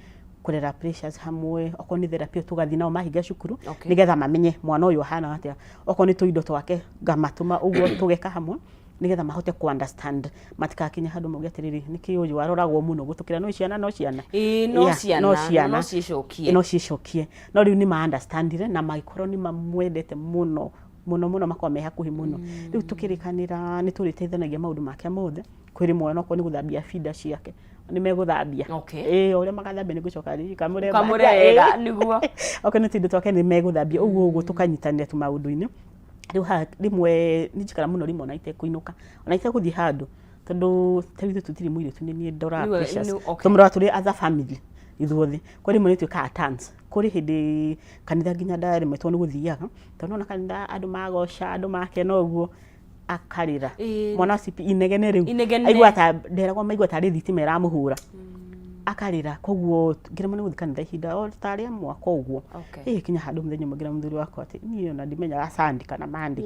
Speaker 2: kũrera Precious hamwe, okorwo nĩ therapy tũgathiĩ nao mahinga cukuru, nĩgetha mamenye mwana ũyũ ahana atĩa, okorwo nĩ tũindo twake ngamatũma ũguo tũgeka hamwe, nĩgetha mahote kũ understand, matikakinye handũ mauge atĩrĩrĩ, nĩkĩ ũyũ aroragwo mũno gũtũkĩra, no ciana no ciana.
Speaker 1: Ĩĩ no
Speaker 2: Yeah,
Speaker 1: ciana,
Speaker 2: no
Speaker 1: na
Speaker 2: ciana.
Speaker 1: no ciĩcokie.
Speaker 2: No ciĩcokie. No rĩu nĩ ma understandire na magĩkorwo nĩ mamwendete mũno mũno mũno, makorwo me hakuhĩ mũno. Rĩu tũkĩrĩkanĩra nĩ tũrĩteithanagia maũndũ make mothe, kwĩ rĩmwe onokorwo nĩ gũthambia binda ciake, nĩ megũthambia. Ĩĩ o ũrĩa magathambia nĩ ngũcoka ngamũre
Speaker 1: Ũkamũre wega, nĩguo.
Speaker 2: Okorwo nĩ tũindo twake nĩ megũthambia, ũguo ũguo tũkanyitanĩra tũmaũndũ-inĩ. Rĩu haha rĩmwe nĩ njikara mũno rĩmwe ona itekũinũka, ona itegũthiĩ handũ, tondũ ta rĩu ithuĩ tũtirĩ mũirĩtu nĩ niĩ ndoraga Precious. Tũmũroraga tũrĩ as a family ithuothe. Kwa rĩmwe nĩ twĩkaga turns. Kũrĩ hĩndĩ kanitha nginya ndaremetwo nĩ gũthiaga, tondũ nĩwona kanitha andũ magoca, andũ makena ũguo, akarĩra. Mwana wa CP inegene rĩu.
Speaker 1: Inegene.
Speaker 2: Aigua ta nderagwo maigua tarĩ thitima ĩramũhũra. Akarĩra, koguo ngĩremwo nĩ gũthiĩ kanitha ihinda o ta rĩa mwaka ũguo. Ĩgĩkinya handũ mũthenya ũmwe ngĩra mũthuri wakwa atĩ niĩ ona ndimenyaga Sunday kana Monday.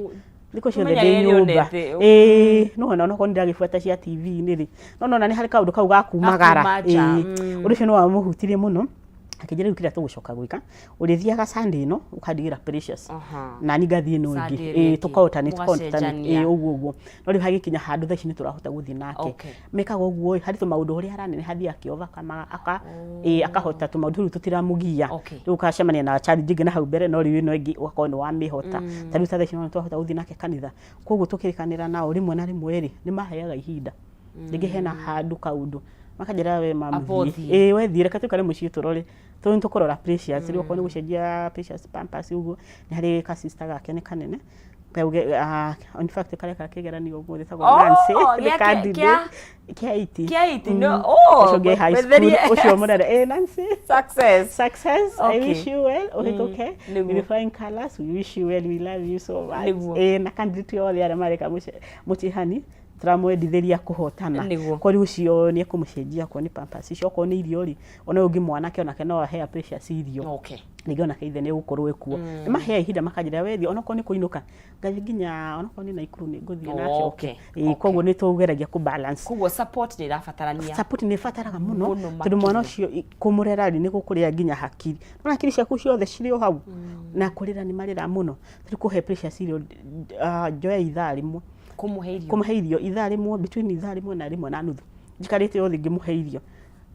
Speaker 2: Thikũ ciothe ndĩ
Speaker 1: Tũmenyagĩrĩre
Speaker 2: nyũmba.
Speaker 1: nĩonete.
Speaker 2: Ĩĩ, no ona onokorwo nĩ ndĩragĩbuata cia TV-inĩ rĩ, no nona nĩ harĩ kaũndũ kau ga kumagara.
Speaker 1: Ga kuma nja,
Speaker 2: Ĩĩ, ũndũ ũcio nĩ wamũhutirie mũno, akĩnjĩra rĩu kĩrĩa tũgũcoka gwĩka, ũrĩthiaga Sunday ĩno ũkandigĩra Precious. Na niĩ ngathiĩ ĩno ĩngĩ.
Speaker 1: Sunday ĩrĩa
Speaker 2: Ĩĩ,
Speaker 1: ĩngĩ.
Speaker 2: tũka alternate, tũka alternate.
Speaker 1: Mũgacenjania.
Speaker 2: Ĩĩ, ũguo ũguo. No rĩu hagĩkinya handũ thaa ici nĩ tũrahota gũthiĩ nake. Mekaga ũguo ĩ, harĩ tũmaũndũ ũrĩa araneneha athiĩ akĩ overcome aka, ĩĩ, akahota tũmaũndũ rĩu tũtiramũgia. Rĩu ũgacemania na challenge ĩngĩ na hau mbere, no rĩu ĩno ĩngĩ ũgakorwo nĩ wamĩhota. Ta rĩu ta thaa ici nĩ twahota gũthiĩ nake kanitha. Koguo tũkĩrĩkanĩra nao rĩmwe na rĩmwe rĩ, nĩ maheaga ihinda. Rĩngĩ hena handũ kaũndũ, makanjĩra we mami
Speaker 1: Amba
Speaker 2: thiĩ.
Speaker 1: ũthiĩ.
Speaker 2: Ĩĩ we thiĩ, reke tũikare mũciĩ tũrore. Tondũ nĩ tũkũrora Precious, rĩu okorwo nĩ gũcenjia Precious pampers ũguo, nĩ harĩ ka sister gake nĩ kanene, in fact kareka kĩgeranio ũmũthĩ etagwo Nancy, nĩ candidate kĩa eight.
Speaker 1: Kĩa eight, no, oh,
Speaker 2: Ũcio ũngĩ high school,
Speaker 1: wetherie.
Speaker 2: ũcio mũnene. Ĩĩ Nancy.
Speaker 1: Success.
Speaker 2: Success. I wish you well, ũhĩtũke.
Speaker 1: Nĩguo.
Speaker 2: With flying colors, we wish you well, we love you so much.
Speaker 1: Nĩguo.
Speaker 2: Ĩĩ na candidate othe arĩa mareka mũtihani, tũramwendithĩria kũhotana.
Speaker 1: Nĩguo.
Speaker 2: Kwa rĩu ũcio nĩ ekũmũcenjia okorwo nĩ pampers icio, okorwo nĩ irio rĩ, ona ũyũ ũngĩ mwanake onake no ahea Precious irio. Rĩngĩ onake ithe nĩ egũkorwo ekuo. Nĩ maheaga ihinda makanjĩra we thiĩ, onokorwo nĩ kũinũka, ngathiĩ nginya onokorwo nĩ Naikuru nĩ ngũthiĩ na acoke. Ĩĩ, koguo nĩ tũgeragia kũ balance.
Speaker 1: Koguo support nĩ ĩrabatarania.
Speaker 2: Support nĩ ĩbataraga mũno,
Speaker 1: Mũno
Speaker 2: tondũ mwana
Speaker 1: makĩria.
Speaker 2: ũcio kũmũrera rĩ, nĩ gũkũrĩa nginya hakiri. Nĩwona hakiri ciaku ciothe cirĩ o hau, na kũrĩra nĩ marĩraga mũno. Rĩu kũhe Precious irio, njoya ithaa rĩmwe.
Speaker 1: Kũmũhe irio?
Speaker 2: Kũmũhe irio ithaa rĩmwe, between ithaa rĩmwe na rĩmwe na nuthu. Njikarĩte o thĩ ngĩmũhe irio.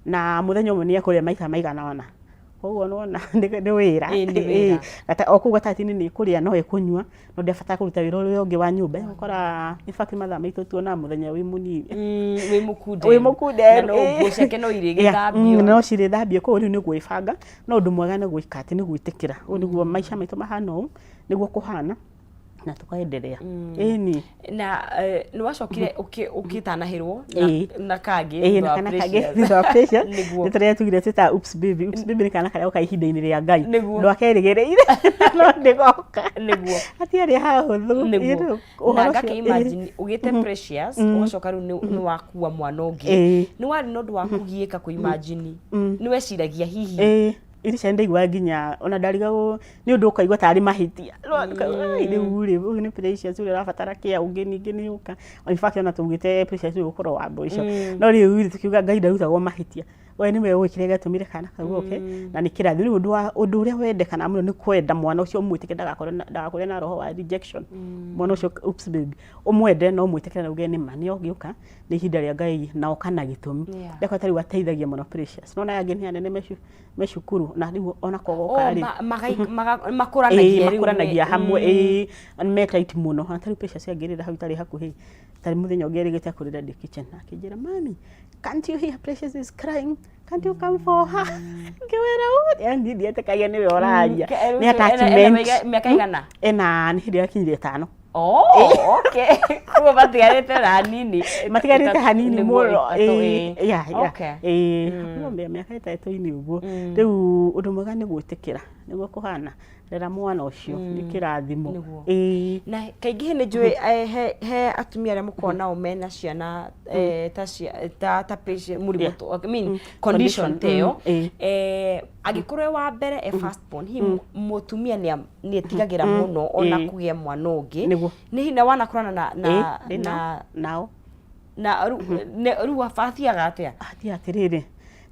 Speaker 2: Na mũthenya ũmwe nĩ ekũrĩa maita maigana ũna. Koguo nĩwona nĩ wĩra.
Speaker 1: Ĩĩ nĩ wĩra.
Speaker 2: O kũu gatagatĩ-inĩ nĩ ekũrĩa no ekũnyua, no ndĩrabatara kũruta wĩra ũrĩa ũngĩ wa nyũmba. Ũgakora in fact mathaa maitũ tuonaga mũthenya wĩ mũnini.
Speaker 1: Wĩ mũkunderu.
Speaker 2: Wĩ mũkunderu.
Speaker 1: Na no nguo ciake no irĩgĩthambio.
Speaker 2: No cirĩthambio, koguo rĩu nĩ gwĩbanga. No ũndũ mwega nĩ gwĩka atĩ nĩ gwĩtĩkĩra. Ũũ nĩguo maica maitũ mahana ũũ, nĩguo kũhana. Na tukaendelea. Ĩni.
Speaker 1: Na nĩ wacokire ũkĩtanahĩrwo na kangĩ
Speaker 2: Ĩĩ,
Speaker 1: thutha
Speaker 2: na
Speaker 1: wa
Speaker 2: kana kangĩ
Speaker 1: Precious.
Speaker 2: thutha wa Precious.
Speaker 1: Nĩguo.
Speaker 2: Nĩ tũrĩa tugire twĩtaga oops baby. Oops baby nĩ kana karĩa goka ihinda-inĩ rĩa Ngai.
Speaker 1: Nĩguo.
Speaker 2: Ndwakerĩgĩrĩire no nĩgoka.
Speaker 1: Nĩguo.
Speaker 2: Hatiarĩ hahũthũ.
Speaker 1: Nĩguo.
Speaker 2: You know,
Speaker 1: Na
Speaker 2: ũhoro ũcio,
Speaker 1: ngakĩ imagine ũgĩte Precious ũgacoka rĩu nĩ wakua mwana ũngĩ. Nĩ warĩ na ũndũ wa kũgiĩka kũ imagine. Nĩ weciragia hihi.
Speaker 2: Ĩĩ. Iria ndaiguaga nginya ona ndarigagwo nĩ ũndũ ũkaigua tarĩ mahĩtia. Rĩu rĩ, ũyũ nĩ Precious ũrĩa ũrabatara kĩa ũngĩ ningĩ nĩ ũka. In fact ona tũugĩte Precious nĩwe ũgũkorwo wa mũico. No rĩu rĩ, tũkiuga Ngai ndarutagwo mahĩtia. We nĩwe ũĩ kĩrĩa gĩatũmire kana kau goke na nĩ kĩrathi. Rĩu ũndũ wa ũndũ ũrĩa wendekana mũno nĩ kwenda mwana ũcio, ũmwĩtĩkĩre ndagakorwo na ndagakorwo na roho wa rejection. Mwana ũcio, oops baby, ũmwende na ũmwĩtĩkĩre na uge nĩma nĩ ũgĩũka nĩ ihinda rĩa Ngai na oka na gĩtũmi. Ndakora ta rĩu ateithagia mũno Precious. Nona aya angĩ nĩ anene me cukuru na rĩu ona kogoka
Speaker 1: Oh,
Speaker 2: rĩ
Speaker 1: makũranagia
Speaker 2: rĩu makũranagia hamwe, ĩĩ, me tight mũno. Na ta rĩu Precious angĩrĩra hau itarĩ hakuhĩ, tarĩ mũthenya ũngĩ erĩgĩte kũrĩra ndĩ kitchen, akĩnjĩra, "Mami, can't you hear Precious is crying? Can't you come for her?" Ngĩwĩra ũũ, yani ndietĩkagia nĩwe ũraria. Nĩ attachment.
Speaker 1: Mĩaka igana?
Speaker 2: Ena nĩ hĩndĩ ĩrakinyire 5.
Speaker 1: Oh, okay. Koguo matigarĩte na hanini.
Speaker 2: Matigarĩte hanini
Speaker 1: Nĩguo
Speaker 2: mũno.
Speaker 1: 3,
Speaker 2: Ĩĩ,
Speaker 1: ĩĩ.
Speaker 2: yeah. Ĩĩ, hakuhĩ mĩaka 3-inĩ ũguo. Rĩu ũndũ mwega nĩ gwĩtĩkĩra nĩguo kũhana, rera mwana ũcio nĩ kĩrathimo.
Speaker 1: Nĩguo.
Speaker 2: Ĩĩ.
Speaker 1: Na kaingĩ nĩ njũĩ he atumia arĩa mũkoragwo nao mena ciana ta patient mũrimũ I mean, condition
Speaker 2: condition,
Speaker 1: ta ĩyo.
Speaker 2: Ĩĩ.
Speaker 1: Angĩkorwo e wa mbere, e first born, hihi mũtumia nĩ etigagĩra mũno ona kũgĩa mwana ũngĩ? Nĩ hihi na wanakorana na
Speaker 2: Ĩĩ, ndĩ
Speaker 1: na
Speaker 2: nao.
Speaker 1: Na rĩu bathiaga atĩa?
Speaker 2: Atia atĩrĩrĩ,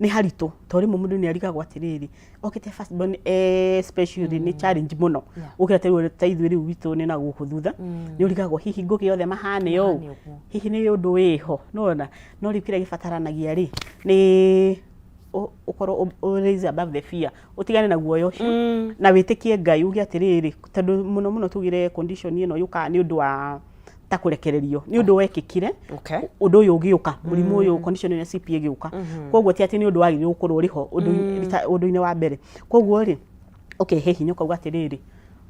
Speaker 2: nĩ haritũ tondũ rĩmwe mũndũ nĩ arigagwo atĩrĩrĩ, okĩte first born especially nĩ challenge mũno gũkĩra ta rĩu ta ithuĩ rĩu witũ nĩ na gũkũ thutha. Nĩ ũrigagwo hihi ngũgĩa othe mahane ũũ?
Speaker 1: Mahane ũguo.
Speaker 2: Hihi nĩ ũndũ wĩho nĩwona? No rĩu kĩrĩa gĩbataranagia rĩ, nĩ ũkorwo raise above the fear, ũtigane na guoya ũcio na wĩtĩkie Ngai, uge atĩrĩrĩ, tondũ mũno mũno tugire condition ĩno yũkaga nĩ ũndũ wa ta kũrekererio nĩ ũndũ wekĩkire, ũndũ ũyũ ũgĩũka, mũrimũ ũyũ, condition ĩno ya CP ĩgĩũka. Koguo ti atĩ nĩ ũndũ wagĩrĩirwo gũkorwo ũrĩ ho ũndũ-inĩ wa mbere. Koguo rĩ, ũkehe hinya ũkauga atĩrĩrĩ,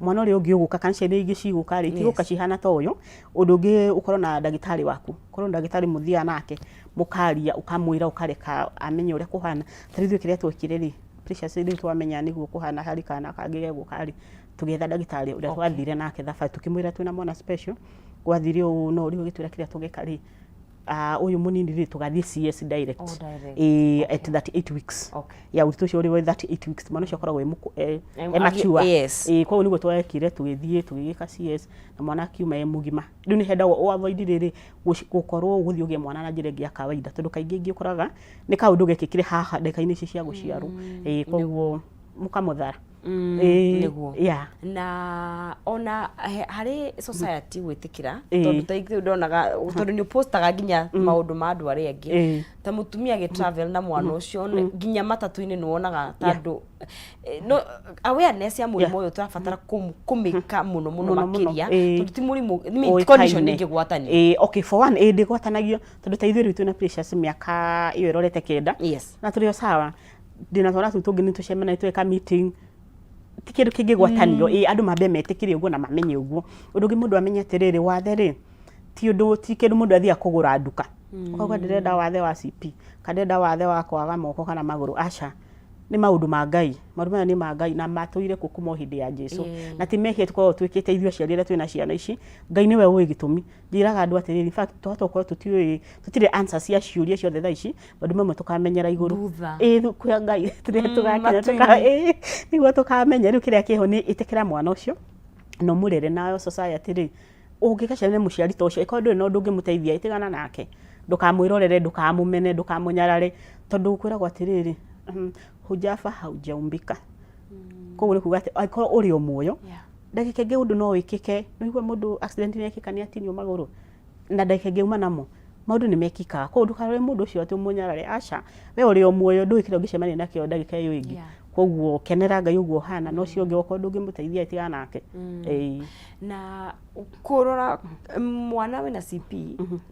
Speaker 2: mwana ũrĩa ũngĩ ũgũka kana ciana ingĩ cigũka rĩ, itigũka cihana ta ũyũ. Ũndũ ũngĩ, ũkorwo na ndagĩtarĩ waku, ũkorwo na ndagĩtarĩ mũthiaga nake mũkaria, ũkamwĩra, ũkareka amenye ũrĩa kũhana. Ta rĩu ithuĩ kĩrĩa twekire rĩ, Precious rĩu twamenya nĩguo kũhana harĩ kana kangĩ gegũka rĩ, tũgĩetha ndagĩtarĩ ũrĩa twathire nake thabarĩ, tũkĩmwĩra twĩna mwana special, gwathire ũũ, no rĩu agĩtwĩra kĩrĩa tũgeka rĩ, ũyũ mũnini rĩ, tũgathiĩ CS direct.
Speaker 1: Oh, direct.
Speaker 2: Ĩĩ, at 38 weeks ya ũritũ ũcio ũrĩ wa 38 weeks, mwana ũcio akoragwo e mature. Ĩĩ, koguo nĩguo twekire, tũgĩthiĩ tũgĩgĩka CS na mwana akiuma e mũgima. Rĩu nĩ hendagwo ũ avoid rĩrĩ gũkorwo gũthiĩ ũgĩe mwana na njĩra ĩngĩ ya kawaida, tondũ kaingĩ ingĩ ũkoraga nĩ kaũndũ gekĩkire haha ndagĩka-inĩ ici cia gũciarwo. Ĩĩ, koguo mũkamũthara. Ĩĩ,
Speaker 1: Nĩguo. Na ona harĩ society gwĩtĩkĩra, tondũ ta ithuĩ ndonaga, tondũ nĩ ũpostaga nginya maũndũ ma andũ arĩa angĩ, ta mũtumia agĩ travel na mwana ũcio nginya matatũ-inĩ nĩ wonaga ta andũ no awareness ya mũrimũ ũyũ tũrabatara kũmĩka mũno mũno
Speaker 2: Mũno, mũno,
Speaker 1: makĩria, tondũ ti mũrimũ, I mean,
Speaker 2: ũĩkaine.
Speaker 1: Condition ĩngĩgwatanio.
Speaker 2: Ĩĩ, okay, for one, ĩĩ, ndĩgwatanagio, tondũ ta ithuĩ rĩu twĩna Precious mĩaka ĩyo ĩrorete 9 na tũrĩ o sawa. Ndĩna twana tũu tũngĩ nĩ tũcemanagia tweka meeting, ti kĩndũ kĩngĩgwatanio. Ĩĩ, andũ mambe metĩkĩre ũguo na mamenye ũguo. Ũndũ ũngĩ, mũndũ amenye atĩrĩrĩ, wathe rĩ, ti ũndũ, ti kĩndũ mũndũ athiaga kũgũra nduka ũkauga ndĩrenda wathe wa CP kana ndĩrenda wathe wa kwaga moko kana magũrũ. Aca, nĩ maũndũ ma Ngai. Maũndũ maya nĩ ma Ngai na matũire kuo kuma o hĩndĩ ya Jesu, na ti mehia tũkoragwo twĩkĩte ithuĩ aciari arĩa twĩna ciana ici. Ngai nĩwe ũĩ gĩtũmi. Njĩraga andũ atĩrĩrĩ, in fact twahota gũkorwo tũtiũĩ, tũtirĩ answer cia ciũria ciothe thaa ici, maũndũ mamwe tũkamenyera igũrũ.
Speaker 1: Thutha.
Speaker 2: Ĩĩ, kwĩ Ngai tũrĩa tũgakinya
Speaker 1: matu-inĩ.
Speaker 2: Ĩĩ, nĩguo tũkamenya. Rĩu kĩrĩa kĩho nĩ ĩtĩkĩra mwana ũcio na ũmũrere. Nayo society rĩ, ũngĩka ciana nĩ mũciari ta ũcio, ĩkorwo ndũrĩ na ũndũ ũngĩmũteithia, ĩtigana nake, ndũkamwĩrorere, ndũkamũmene, ndũkamũnyarare, tondũ kwĩragwo atĩrĩrĩ, hujafa haujaumbika. Koguo nĩ kuga atĩ angĩkorwo ũrĩ o muoyo, ndagĩka ĩngĩ ũndũ no wĩkĩke. Nĩ ũigua mũndũ accident nĩ yekĩka, nĩ atinio magũrũ na ndagĩka ĩngĩ auma namo. Maũndũ nĩ mekĩkaga, koguo ndũkarore mũndũ ũcio atĩ ũmũnyarare. Aca, we ũrĩ o muoyo, ndũĩ kĩrĩa ũngĩcemania nakĩo ndagĩka ĩyo ĩngĩ. Koguo kenera Ngai ũguo ũhana, na ũcio ũngĩ okorwo ndũngĩmũteithia, tigana nake. Ĩĩ.
Speaker 1: Na kũrora mwana wĩna CP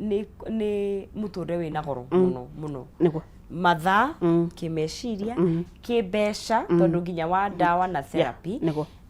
Speaker 1: nĩ mũtũrĩre wĩna goro mũno mũno.
Speaker 2: Nĩguo.
Speaker 1: Mathaa, kĩmeciria, kĩmbeca, tondũ nginya wa ndawa na therapy.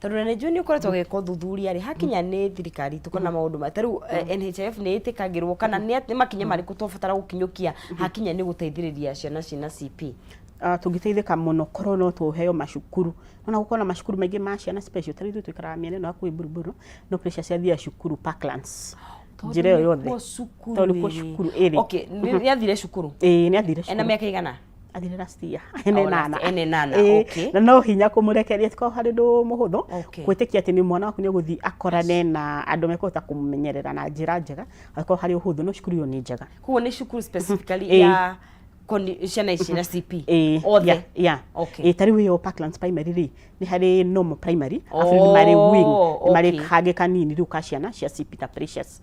Speaker 1: Tondũ na nĩ njũĩ nĩ ũkoretwo ũgĩka ũthuthuria rĩ, hakinya nĩ thirikari itũ kana maũndũ ma ta rĩu NHIF nĩ ĩtĩkagĩrwo kana nĩ makinya marĩkũ twabatara gũkinyũkia hakinya nĩ gũteithĩrĩria ciana ciĩna CP?
Speaker 2: Tũngĩteithĩka mũno korwo no tũheo macukuru, ona gũkorwo na macukuru maingĩ ma ciana special. Ta rĩu ithuĩ tũikaraga mĩena ĩno hakuhĩ Buruburu, no Precious athiaga cukuru Parklands, njĩra ĩyo yothe.
Speaker 1: Nĩkuo cukuru
Speaker 2: Tondũ nĩkuo
Speaker 1: ĩrĩ.
Speaker 2: Cukuru ĩrĩ.
Speaker 1: Okay, nĩ athire cukuru?
Speaker 2: Ĩĩ, nĩ athire
Speaker 1: Ena
Speaker 2: cukuru.
Speaker 1: mĩaka igana?
Speaker 2: Athire last year, ena
Speaker 1: Oh, last-
Speaker 2: 8.
Speaker 1: ena 8,
Speaker 2: Ĩĩ, na no hinya kũmũrekereria, tikorwo harĩ ũndũ mũhũthũ gwĩtĩkia atĩ nĩ mwana waku nĩ ũgũthiĩ akorane na andũ mekũhota kũmũmenyerera na njĩra njega, angĩkorwo harĩ ũhũthũ, no cukuru ĩyo nĩ njega.
Speaker 1: Koguo nĩ cukuru specifically
Speaker 2: Ĩĩ.
Speaker 1: ya Ciana ici na CP
Speaker 2: Ĩĩ,
Speaker 1: othe?
Speaker 2: Yeah.
Speaker 1: Okay.
Speaker 2: Ĩĩ, ta rĩu ĩyo Parklands Primary rĩ, nĩ harĩ normal primary, arabu nĩ marĩ wing, nĩ marĩ kangĩ kanini rĩu ka ciana cia CP ta Precious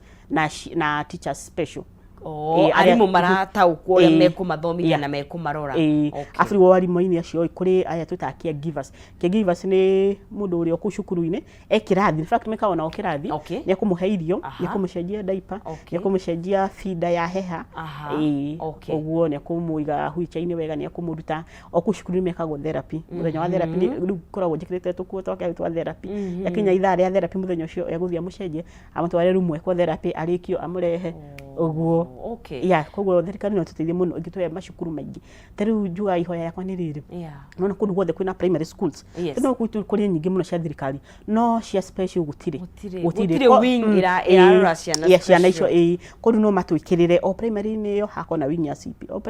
Speaker 2: na teachers special.
Speaker 1: Oh,
Speaker 2: Ĩĩ,
Speaker 1: arimũ marataũkwo ũrĩa mekũmathomithia na mekũmarora.
Speaker 2: Ĩĩ. Arabu rĩu arimũ-inĩ acio ĩ, kũrĩ aya twĩtaga caregivers. Caregivers nĩ mũndũ ũrĩa ũkũu cukuru-inĩ e kĩrathi, in fact mekaga onao kĩrathi, nĩ ekũmũhe irio, nĩ ekũmũcenjia diaper, nĩ ekũmũcenjia feeder ya heha, ĩĩ, ũguo nĩ ekũmũiga wheelchair-inĩ wega, nĩ ekũmũruta. O kũu cukuru nĩ mekagwo therapy, mũthenya wa therapy rĩu ngoragwo njĩkĩrĩte tũkuo twake hau twa therapy. Yakinya ithaa rĩa therapy mũthenya ũcio egũthiĩ amũcenjie, amũtware room ekwo therapy, arĩkio amũrehe, ũguo. Yeah, koguo thirikari no ĩtũteithie mũno ĩngĩtũhe macukuru maingĩ. Ta rĩu njugaga ihoya rĩakwa nĩ rĩrĩ, nona kũndũ guothe kwĩna primary schools. No gwitũ kũrĩ nyingĩ mũno cia thirikari, no cia special gũtirĩ.
Speaker 1: Gũtirĩ. Gũtirĩ wing ĩrarora ciana
Speaker 2: Yeah, ciana icio
Speaker 1: special.
Speaker 2: Ĩĩ, koguo no matwĩkĩrĩre o primary-inĩ ĩyo hakorwo na wing ya CP. O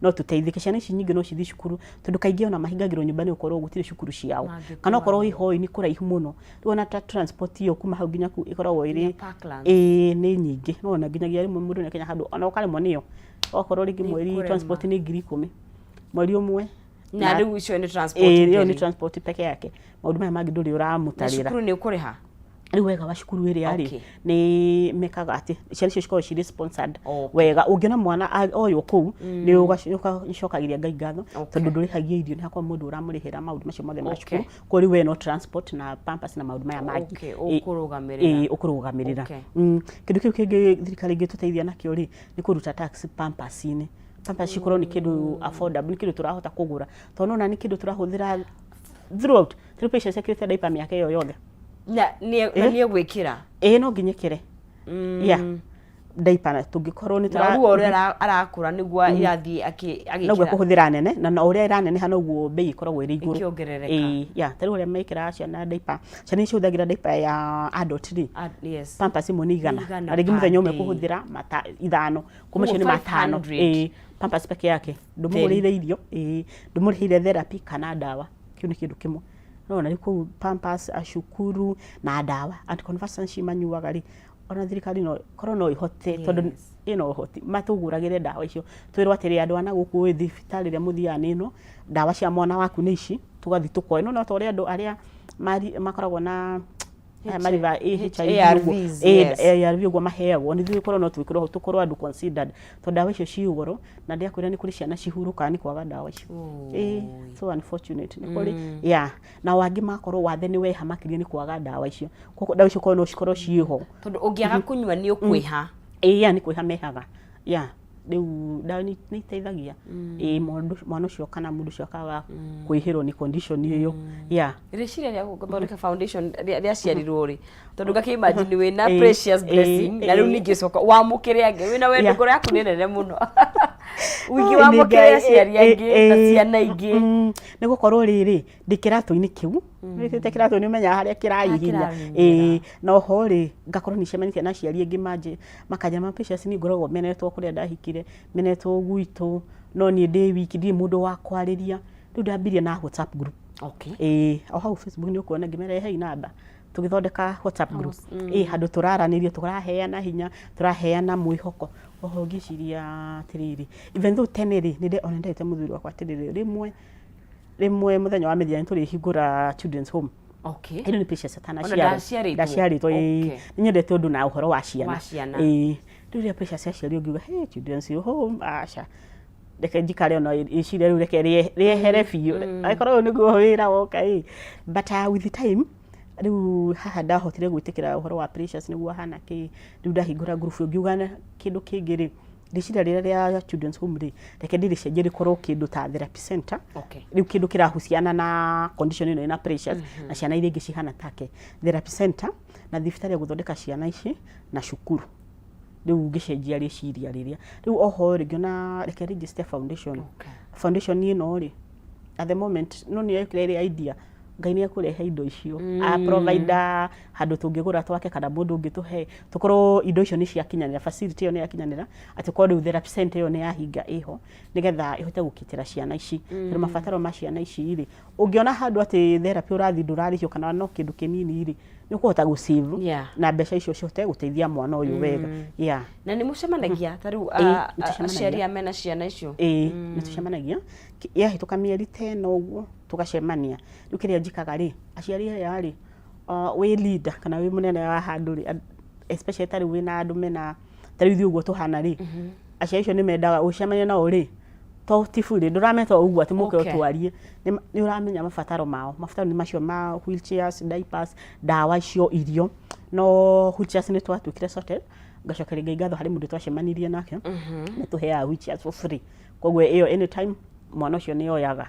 Speaker 2: no tũteithĩke, ciana ici nyingĩ no cithiĩ cukuru, tondũ kaingĩ ona mahingagĩrwo nyũmba nĩ gũkorwo gũtirĩ cukuru ciao,
Speaker 1: Mangĩtwarwo.
Speaker 2: Kana okorwo ĩ hoi nĩ kũraihu mũno, rĩu ona ta transport ĩyo kuma hau nginya kũu ĩkoragwo ĩrĩ
Speaker 1: Nginya Parklands.
Speaker 2: Ĩĩ, nĩ nyingĩ, no ona nginyagia rĩmwe mũndũ nĩ akinya handũ ona ũkaremwo nĩyo, okorwo rĩngĩ
Speaker 1: Nĩ
Speaker 2: mweri
Speaker 1: kũrema.
Speaker 2: Transport nĩ 10,000 mweri ũmwe.
Speaker 1: Na rĩu icio nĩ transport
Speaker 2: Ĩĩ, ĩyo nĩ
Speaker 1: theri.
Speaker 2: Transport peke yake, maũndũ maya mangĩ ndũrĩ
Speaker 1: Na
Speaker 2: ũramũtarĩra.
Speaker 1: cukuru nĩ ũkũrĩha?
Speaker 2: Rĩu wega wa cukuru ĩrĩa rĩ, nĩ mekaga atĩ ciana icio cikoragwo cirĩ sponsored wega. Ũngĩona mwana oywo kũu nĩ ũgacokagĩria Ngai ngatho, tondũ ndũrĩhagia irio, nĩ hakoragwo mũndũ ũramũrĩhĩra maũndũ macio mothe ma cukuru. Koguo rĩu we no transport na pampers na maũndũ maya mangĩ.
Speaker 1: Ũkũrũgamĩrĩra.
Speaker 2: Ĩĩ, ũkũrũgamĩrĩra. Kĩndũ kĩu kĩngĩ thirikari ĩngĩtũteithia nakĩo rĩ, nĩ kũruta tax pampers-inĩ. Pampers cikorwo nĩ kĩndũ affordable, nĩ kĩndũ tũrahota kũgũra, tondũ nĩwona nĩ kĩndũ tũrahũthĩra throughout. Rĩu Patience ekĩrĩte diaper mĩaka ĩyo yothe.
Speaker 1: Na nĩ egwĩkĩra?
Speaker 2: Ĩĩ, no nginya ĩkĩre, yeah, diaper na tũngĩkorwo nĩ
Speaker 1: Na ũguo ũrĩa arakũra nĩguo irathiĩ
Speaker 2: noguo
Speaker 1: agĩkĩra.
Speaker 2: Ekũhũthĩra nene, na ũrĩa ĩraneneha noguo bei ĩkoragwo ĩrĩ igũrũ.
Speaker 1: Ĩkĩongerereka.
Speaker 2: Ĩĩ, yeah, ta rĩu ũrĩa mekĩraga ciana diaper, ciana iria cihũthagĩra diaper ya adult rĩ, pampers ĩmwe nĩ 100.
Speaker 1: 100
Speaker 2: Na rĩngĩ mũthenya ũmwe
Speaker 1: per day.
Speaker 2: kũhũthĩra mata 5, kuma
Speaker 1: Koguo
Speaker 2: macio nĩ 500.
Speaker 1: 500.
Speaker 2: Ĩĩ, pampers peke yake, ndũmũgũrĩire irio, ĩĩ, ndũmũrĩhĩire therapy kana ndawa, kĩu nĩ kĩndũ kĩmwe. Nona rĩu kũu pampers, cukuru na ndawa, anticonvulsants manyuaga rĩ, ona thirikari no korwo no ĩhote, tondũ ĩna ũhoti, matũgũragĩre ndawa icio, twĩrwo atĩrĩ, andũ a na gũkũ ĩ, thibitarĩ ĩrĩa mũthiaga nĩ ĩno, ndawa cia mwana waku nĩ ici, tũgathiĩ tũkoya. No ta ũrĩa andũ arĩa makoragwo na aya mariva HIV ũguo,
Speaker 1: ARVs,
Speaker 2: ARV ũguo maheagwo, nĩ ithuĩ korwo no twĩkĩrwo hau, tũkorwo andũ considered, tondũ ndawa icio ciĩ goro, na ndĩrakwĩra nĩ kũrĩ ciana cihurũkaga nĩ kwaga ndawa icio. Ĩĩ, so unfortunate, nĩ kũrĩ, yeah, nao angĩ magakorwo wathe nĩ weha makĩria nĩ kwaga ndawa icio. Koguo ndawa icio korwo no cikorwo ciĩho.
Speaker 1: Tondũ ũngĩaga kũnyua nĩ ũkwĩha.
Speaker 2: Ĩĩ, yeah, nĩ kwĩha mehaga, yeah. Rĩu ndawa nĩ iteithagia, ĩĩ, mwana ũcio kana mũndũ ũcio akaga kwĩhĩrwo nĩ condition ĩyo, yeah.
Speaker 1: Rĩciria rĩa gũthondeka foundation rĩaciarirwo rĩ? Tondũ ngakĩ imagine wĩna Precious Blessing, na rĩu ningĩ coka wamũkĩre angĩ wĩna wendo, ngoro yaku nĩ nene mũno wingĩ,
Speaker 2: Ai, nĩ
Speaker 1: wamũkĩre
Speaker 2: Ngai,
Speaker 1: aciari angĩ na ciana ingĩ.
Speaker 2: Nĩ gũkorwo rĩrĩ, ndĩ kĩratũ-inĩ kĩu, wĩkĩrĩte kĩratũ nĩ ũmenyaga harĩa kĩrahihinya.
Speaker 1: Kĩrahihinyĩra.
Speaker 2: Ĩĩ, na oho rĩ, ngakorwo nĩ cemanĩtie na aciari angĩ manjĩ makanjĩra ma Precious, niĩ ngoragwo menetwo kũrĩa ndahikire, menetwo gwitũ, no niĩ ndĩ wiki, ndirĩ mũndũ wa kwarĩria. Rĩu ndambirie na WhatsApp group. Ĩĩ, o hau Facebook nĩ ũkuona ngĩmera hei namba, tũgĩthondeka WhatsApp group, ĩĩ, handũ tũraranĩria, tũraheana hinya, tũraheana mwĩhoko. Oho ngĩciria atĩrĩrĩ, even though tene rĩ, nĩ ona nderĩte mũthuri wakwa atĩrĩrĩ, rĩmwe rĩmwe mũthenya wa mĩthia nĩ tũrĩhingũra children's home. Ĩno nĩ Precious
Speaker 1: Ona
Speaker 2: atanaciarwo.
Speaker 1: ndaciarĩtwo?
Speaker 2: Ndaciarĩtwo, ĩĩ. Nĩ nyendete ũndũ na ũhoro wa ciana.
Speaker 1: Wa ciana.
Speaker 2: Ĩĩ, rĩu rĩrĩa Precious aciarirwo ngiuga, hey, children's home, aca, reke njikare ona rĩciria rĩu reke rĩehere biũ, angĩkorwo ũyũ nĩguo wĩra woka ĩ. But with the time rĩu haha ndahotire gwĩtĩkĩra ũhoro wa Precious nĩguo ahana kĩ. Rĩu ndahingũra group ĩyo ngiuga kĩndũ kĩngĩ rĩ, rĩciria rĩrĩa rĩa children's home rĩ, reke ndĩrĩcenjie rĩkorwo kĩndũ ta therapy center. Rĩu kĩndũ kĩrahusiana na condition ĩno ĩna Precious na ciana iria ingĩ cihana take, therapy center na thibitarĩ ya gũthondeka ciana ici na cukuru. Rĩu ngĩcenjia rĩciria rĩrĩa, rĩu oho rĩ, ngĩona reke register foundation. Foundation ĩno rĩ, at the moment no nĩ yokire ĩrĩ idea. Ngai nĩ ekũrehe indo icio, a provide handũ tũngĩgũra twake kana mũndũ ũngĩtũhe, tũkorwo indo icio nĩ ciakinyanĩra, facility ĩyo nĩ yakinyanĩra, atĩ korwo rĩu therapy center ĩyo nĩ yahinga ĩho, nĩgetha ĩhote gũkitĩra ciana ici. Tondũ mabataro ma ciana ici rĩ, ũngĩona handũ atĩ therapy ũrathiĩ ndũrarĩhio kana no kĩndũ kĩnini rĩ, nĩ ũkũhota gũ save na mbeca icio cihote gũteithia mwana ũyũ wega. Yeah.
Speaker 1: Na nĩ mũcemanagia ta rĩu
Speaker 2: Ĩĩ, nĩ tũcemanagia.
Speaker 1: aciari aya mena ciana icio?
Speaker 2: Ĩĩ, nĩ tũcemanagia. Yahĩtũka mĩeri ta ĩna ũguo tũgacemania. Rĩu kĩrĩa njĩkaga rĩ, aciari aya rĩ, wĩ leader kana wĩ mũnene wa handũ rĩ, especially ta rĩu wĩna andũ mena, ta rĩu ithuĩ ũguo tũhana rĩ, aciari acio nĩ mendaga ũgĩcemania nao rĩ, to ti burĩ, ndũrameta o ũguo atĩ mũke ũtwarie, nĩ ũramenya mabataro mao. Mabataro nĩ macio ma wheelchairs, diapers, ndawa icio, irio. No wheelchairs nĩ twatuĩkire sorted, ngacokeria Ngai ngatho harĩ mũndũ twacemanirie nake, nĩ tũheaga wheelchairs for free. Koguo ĩyo anytime mwana ũcio nĩ oyaga.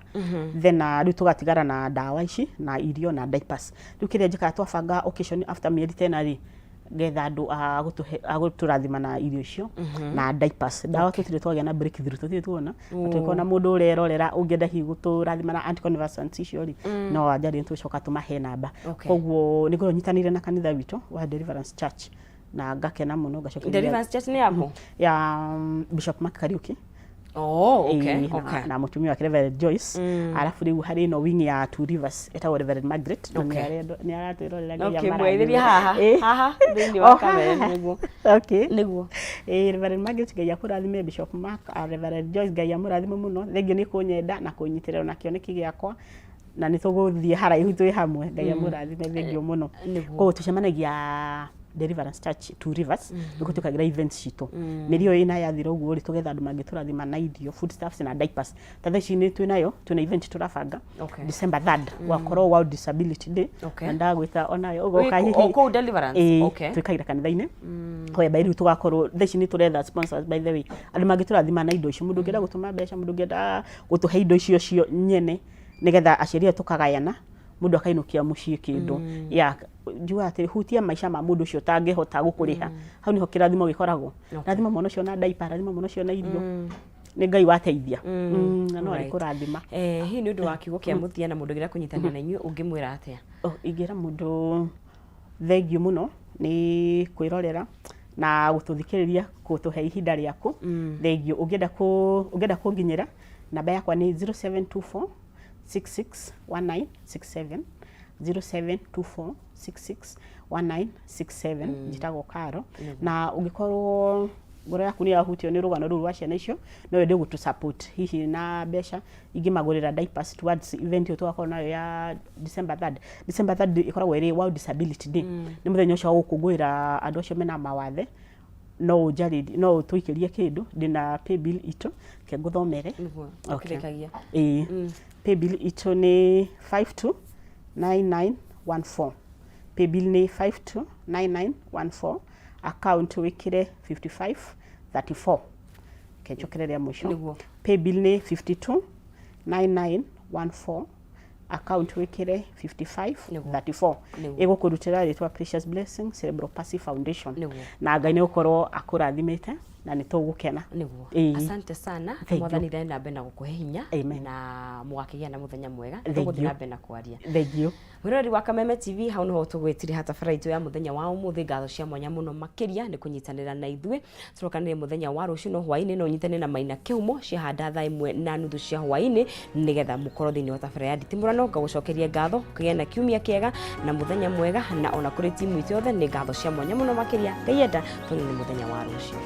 Speaker 2: Then rĩu tũgatigara na ndawa ici na irio na diapers. Rĩu kĩrĩa njĩkaga twabanga occasion after mĩeri ta ĩna rĩ, ngetha andũ a gũtũhe a gũtũrathima na irio icio na diapers. Ndawa tũtirĩ twagĩa na breakthrough, tũtirĩ tuona. Na tũngĩkorwo na mũndũ ũrerorera ũngĩenda hihi gũtũrathima na anticonvulsants icio rĩ, no anjarie tũcoka tũmahe namba. Koguo nĩ ngoragwo nyitanĩire na kanitha witũ wa Deliverance Church na ngakena mũno ngacokeria.
Speaker 1: Deliverance Church nĩ yaku?
Speaker 2: Ya Bishop Mark Kariuki.
Speaker 1: Oh, okay,
Speaker 2: Ĩĩ, na mũtumia wake Reverend Joyce. Arabu rĩu harĩ ĩno wing ya Two Rivers ĩtagwo Reverend Margaret na nĩ aratwĩrorera Ngai
Speaker 1: Okay,
Speaker 2: amarathime.
Speaker 1: mwetherie haha,
Speaker 2: Ĩĩ.
Speaker 1: haha thĩinĩ wa
Speaker 2: O
Speaker 1: kamera
Speaker 2: haha.
Speaker 1: nĩguo.
Speaker 2: Okay.
Speaker 1: Nĩguo.
Speaker 2: Ĩĩ, Reverend Margaret Ngai akũrathime, Bishop Mark, Reverend Joyce Ngai amũrathime mũno. Thengiũ nĩ kũnyenda na kũnyitĩrĩra na kĩoneki gĩakwa na nĩ tũgũthiĩ haraihu twĩ hamwe. Ngai amũrathime, thengiũ mũno. Koguo tũcemanagia Deliverance Church Two Rivers, nĩkuo twĩkagĩra events citũ. Mĩeri ĩyo ĩna yathira ũguo rĩ, tũgetha andũ mangĩtũrathima na irio, food stuffs na diapers. Ta thaa ici nĩ twĩnayo, twĩna event tũrabanga December 3rd, gwakorwo World Disability Day. Na ndagwĩta onawe ũgoka
Speaker 1: hihi. O kũu Deliverance?
Speaker 2: Ĩĩ, twĩkagĩra kanitha-inĩ. Whereby rĩu tũgakorwo thaa ici nĩ tũretha sponsors by the way, andũ mangĩtũrathima na indo icio, mũndũ ũngĩenda gũtũma mbeca, mũndũ ũngĩenda gũtũhe indo icio cio nyene, nĩgetha aciari aya tũkagayana, mũndũ akainũkia mũciĩ kĩndũ. Yeah, njugaga atĩrĩ, hutia maica ma mũndũ ũcio ũtangĩhota gũkũrĩha. Hau nĩho kĩrathimo gĩkoragwo. Rathima mwana ũcio na diaper, rathima mwana ũcio na irio. Nĩ Ngai wateithia. Na no arĩkũrathima.
Speaker 1: Hihi nĩ ũndũ wa kiugo kĩa mũthia na mũndũ ũngĩenda kũnyitanĩra na inyuĩ ũngĩmwĩra atĩa?
Speaker 2: Oh, ingĩra mũndũ thengiũ mũno nĩ kwĩrorera na gũtũthikĩrĩria, gũtũhe ihinda rĩaku. Thengiũ. Ũngĩenda kũnginyĩra, namba yakwa nĩ 0724 661967, 0724 661967. Njĩtagwo Karo. Na ũngĩkorwo ngoro yaku nĩ yahutio nĩ rũgano rũu rwa ciana icio, no wende gũtũ support hihi na mbeca ingĩmagũrĩra diapers towards event ĩyo tũgakorwo nayo ya December 3rd. December 3rd ĩkoragwo ĩrĩ World Disability Day. Nĩ mũthenya ũcio wa gũkũngũĩra andũ acio mena mawathe. No ũnjarĩrie, no ũtũikĩrie kĩndũ, ndĩna paybill itũ, reke ngũthomere.
Speaker 1: Nĩguo, ũkĩrĩkagia.
Speaker 2: Ĩĩ. Paybill itũ nĩ 529914. Paybill nĩ 529914. Account wĩkĩre 5534. Reke njokere rĩa mũico.
Speaker 1: Nĩguo.
Speaker 2: Paybill nĩ 529914. Account wĩkĩre 5534. Ĩgũkũrutĩra rĩtwa Precious Blessing Cerebral Palsy Foundation. Na Ngai nĩ gũkorwo akũrathimĩte na nĩ tũgũkena.
Speaker 1: Nĩguo. Asante sana. Mwathani thiĩ na mbere na gũkũhe hinya na mũgakĩgĩa na mũthenya mwega. Tũgũthiĩ na mbere na kwaria.
Speaker 2: Thank you.
Speaker 1: Mwĩroreri wa Kameme TV, hau nĩho tũgwĩtire tabara itũ ya mũthenya wa ũmũthĩ. Ngatho cia mwanya mũno makĩria nĩ kũnyitanĩra na ithuĩ. Tũrokanĩre mũthenya wa rũciũ no hwaĩ-inĩ, no ũnyitane na Maina Kĩhumo ciahanda thaa 1:30 cia hwaĩ-inĩ, nĩgetha mũkorwo thĩinĩ wa tabara ya nditimũrano. Ngagũcokeria ngatho, kũgĩa na kiumia kĩega na mũthenya mwega, na ona kũrĩ timu itũ yothe nĩ ngatho cia mwanya mũno makĩria. Ngai enda tuonane mũthenya wa rũciũ.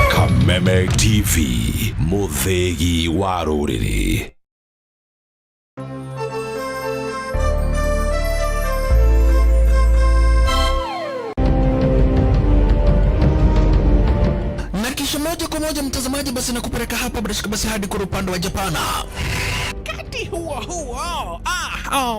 Speaker 3: Kameme TV, mũthĩgi wa rũrĩrĩ.
Speaker 4: Na kisha moja kwa moja mtazamaji, basi nakupeleka hapa bila shaka basi hadi kwa upande wa Japana. Wakati huo huo,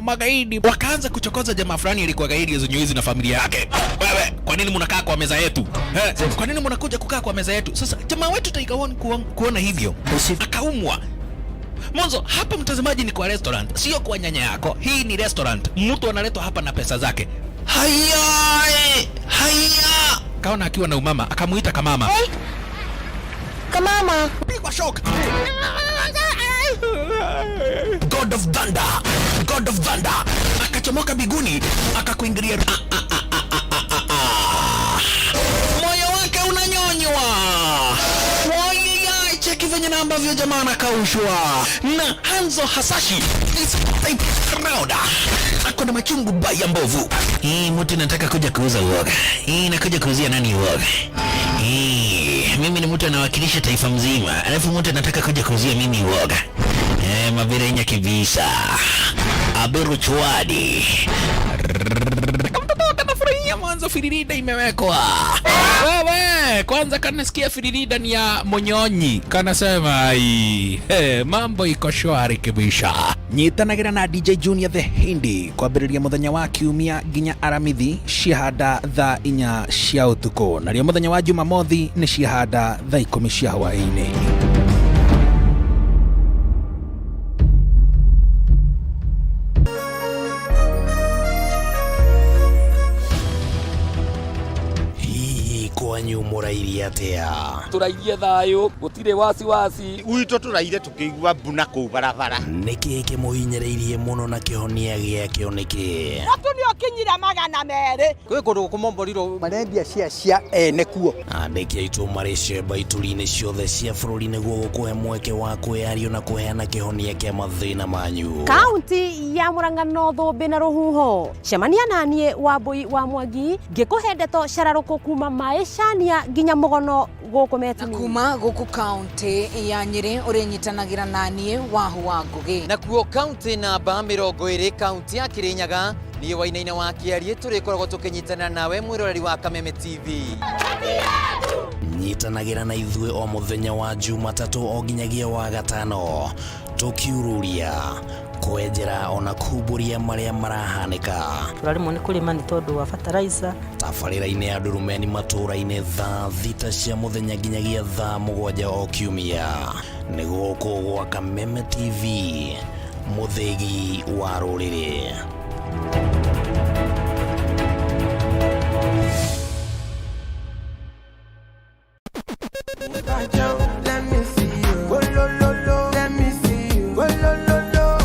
Speaker 4: magaidi wakaanza kuchokoza jamaa fulani alikuwa gaidi zenye hizi na familia yake. Wewe, kwa nini mnakaa kwa meza yetu? Eh, kwa nini mnakuja kukaa kwa meza yetu? Sasa jamaa wetu Tiger One kuona hivyo akaumwa. Mwanzo hapa mtazamaji, ni kwa restaurant, sio kwa nyanya yako. Hii ni restaurant, mtu analetwa hapa na pesa zake. Haya, haya, kaona akiwa na umama, akamuita kamama. Hey.
Speaker 5: Kamama.
Speaker 4: Pigwa shock. God of Thunder, God of Thunder akachomoka biguni akakuingilia. Moyo wake unanyonywa. Wai, cheki venye na ambavyo jamaa anakaushwa na Hanzo Hasashi is type round. Ako na machungu baya mbovu. Hii mtu nataka kuja kuuza uoga. Hii nakuja kuuzia nani uoga? Hii mimi ni mtu anawakilisha taifa mzima, alafu mtu anataka kuja kuuzia mimi uoga. Maberenya kibisa. Aberu chwadi. Kamtoto kanafurahia mwanzo firirida imewekwa. Wewe kwanza kanasikia firirida ni ya Monyonyi, kanasema ai, hey, mambo iko shwari kibisha. Nyitanagira na DJ Junior the Hindi kwambĩrĩria mũthenya wa kiumia nginya aramithi ciahanda thaa 4 cia ũtukũ, narĩo mũthenya wa Jumamothi nĩ ciahanda thaa 10 cia hwaĩ-inĩ.
Speaker 3: Hihi kwanyu mũrairie atĩa?
Speaker 6: Tũrairie thayũ, gũtirĩ wasiwasi.
Speaker 7: Gwitũ tũraire tũkĩigua mbu na kũu barabara.
Speaker 3: Nĩkĩ kĩmũhinyĩrĩirie mũno na kĩhonia gĩakĩo nĩkĩ?
Speaker 8: Mũtu nĩ ũkinyire 200.
Speaker 9: Kwĩ kũndũ kũmomborirwo marendia cia ene kuo.
Speaker 3: Andĩki aitũ marĩ cemba ituri-inĩ ciothe cia bũrũri nĩguo gũkũhe mweke wa kwĩyario na kũheana kĩhonia kĩa mathĩna manyu.
Speaker 5: Kaunti ya Murang'a no thũmbĩ na rũhuho. Cemania naniĩ Wambui wa Mwangi ngĩkũhe ndeto cararũkũ kuma maĩcania nginya mũgono gũkũ Metini.
Speaker 10: Kuma gũkũ kaunti ya Nyĩrĩ ũrĩnyitanagĩra naniĩ Wahu wa Ngũgĩ.
Speaker 9: Nakuo kaunti namba 20 kaunti ya Kirinyaga niĩ Wainaina wa Kĩarie tũrĩkoragwo tũkĩnyitanĩra nawe mwĩroreri wa Kameme TV.
Speaker 3: Nyitanagĩra na ithuĩ o mũthenya wa Jumatatũ o nginyagia wa gatano tũkiururia kwenjera ona kumbũria marĩa marahanĩka.
Speaker 11: Tũraremwo nĩ kũrĩma nĩ tondũ wa fertilizer.
Speaker 3: Tabarĩra-inĩ ya Ndurumeni matũũra-inĩ thaa 6 cia mũthenya nginyagia thaa 7 o kiumia. Nĩ gũkũ gwa Kameme TV, mũthĩgi wa rũrĩrĩ.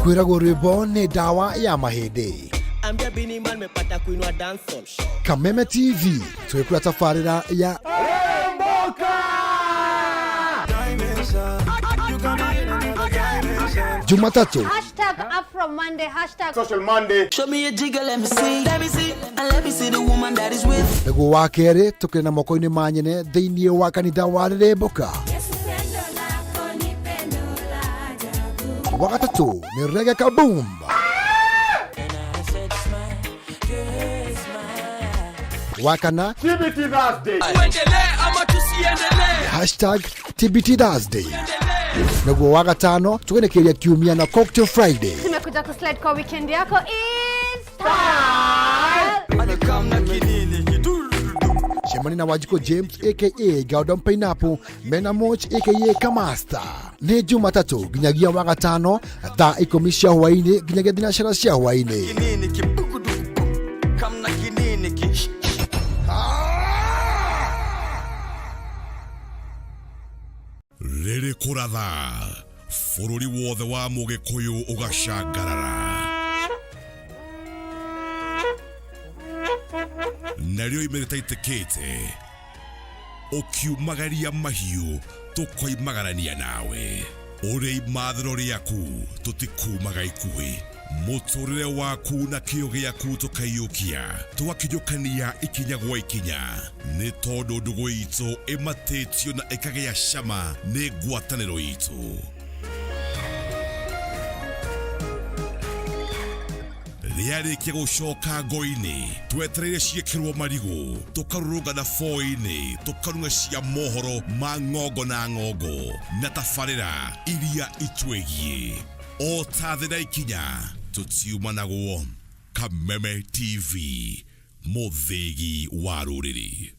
Speaker 12: Kwĩragwo rwĩmbo nĩ ndawa ya mahĩndĩ. Kameme TV twĩkũra tabarĩra ya Jumatatu
Speaker 13: #Afro Monday,
Speaker 7: #Social Monday.
Speaker 14: Show me a jigger, let me see. Let me see, and let me see the woman that is with.
Speaker 12: Nĩguo wa kerĩ tũkĩrĩ na moko-inĩ ma nyene thĩinĩ wa kanitha wa Rĩrĩmbũka. Wa gatatũ nĩ Reggae Kaboom. Wa kana
Speaker 7: TBT Thursday.
Speaker 6: Tuendelee ama tusiendelee?
Speaker 12: #TBT Thursday. Naguo wa gatano tũgenekeria kiumia na Cocktail Friday.
Speaker 13: Tumekuja kuslide kwa weekend yako is style.
Speaker 12: Cemani na Wanjikũ James aka Gordon Pineapple mena Moch aka Kamasta. Nĩ Jumatatũ nginyagia wa gatano thaa 10 cia hwaĩ-inĩ nginyagia thinacara cia hwaĩ-inĩ.
Speaker 3: Rĩrĩ kũratha bũrũri wothe wa mũgĩkũyũ ũgacangarara. Narĩo ime rĩtaitĩkĩte ũkiumagaria mahiũ tũkoimagarania nawe. Ũrĩ imathĩro rĩaku tũtikumaga ikuhĩ. Mũtũrĩre waku na kĩo gĩaku tũkaiyũkia tũgakinyũkania ikinya gwa ikinya nĩ tondũ ndũgũ itũ ĩmatĩtio na ĩkagĩa cama nĩ ngwatanĩro itũ. Rĩarĩkia gũcoka ngo-inĩ twetereire ciĩkĩrwo marigũ tũkarũrũngana boi-inĩ tũkarung'a cia mohoro ma ng'ongo na ng'ongo na tabarĩra iria itwĩgiĩ o ta thĩ na ikinya tũtiumanagwo. Kameme TV Mũthĩgi wa rũrĩrĩ.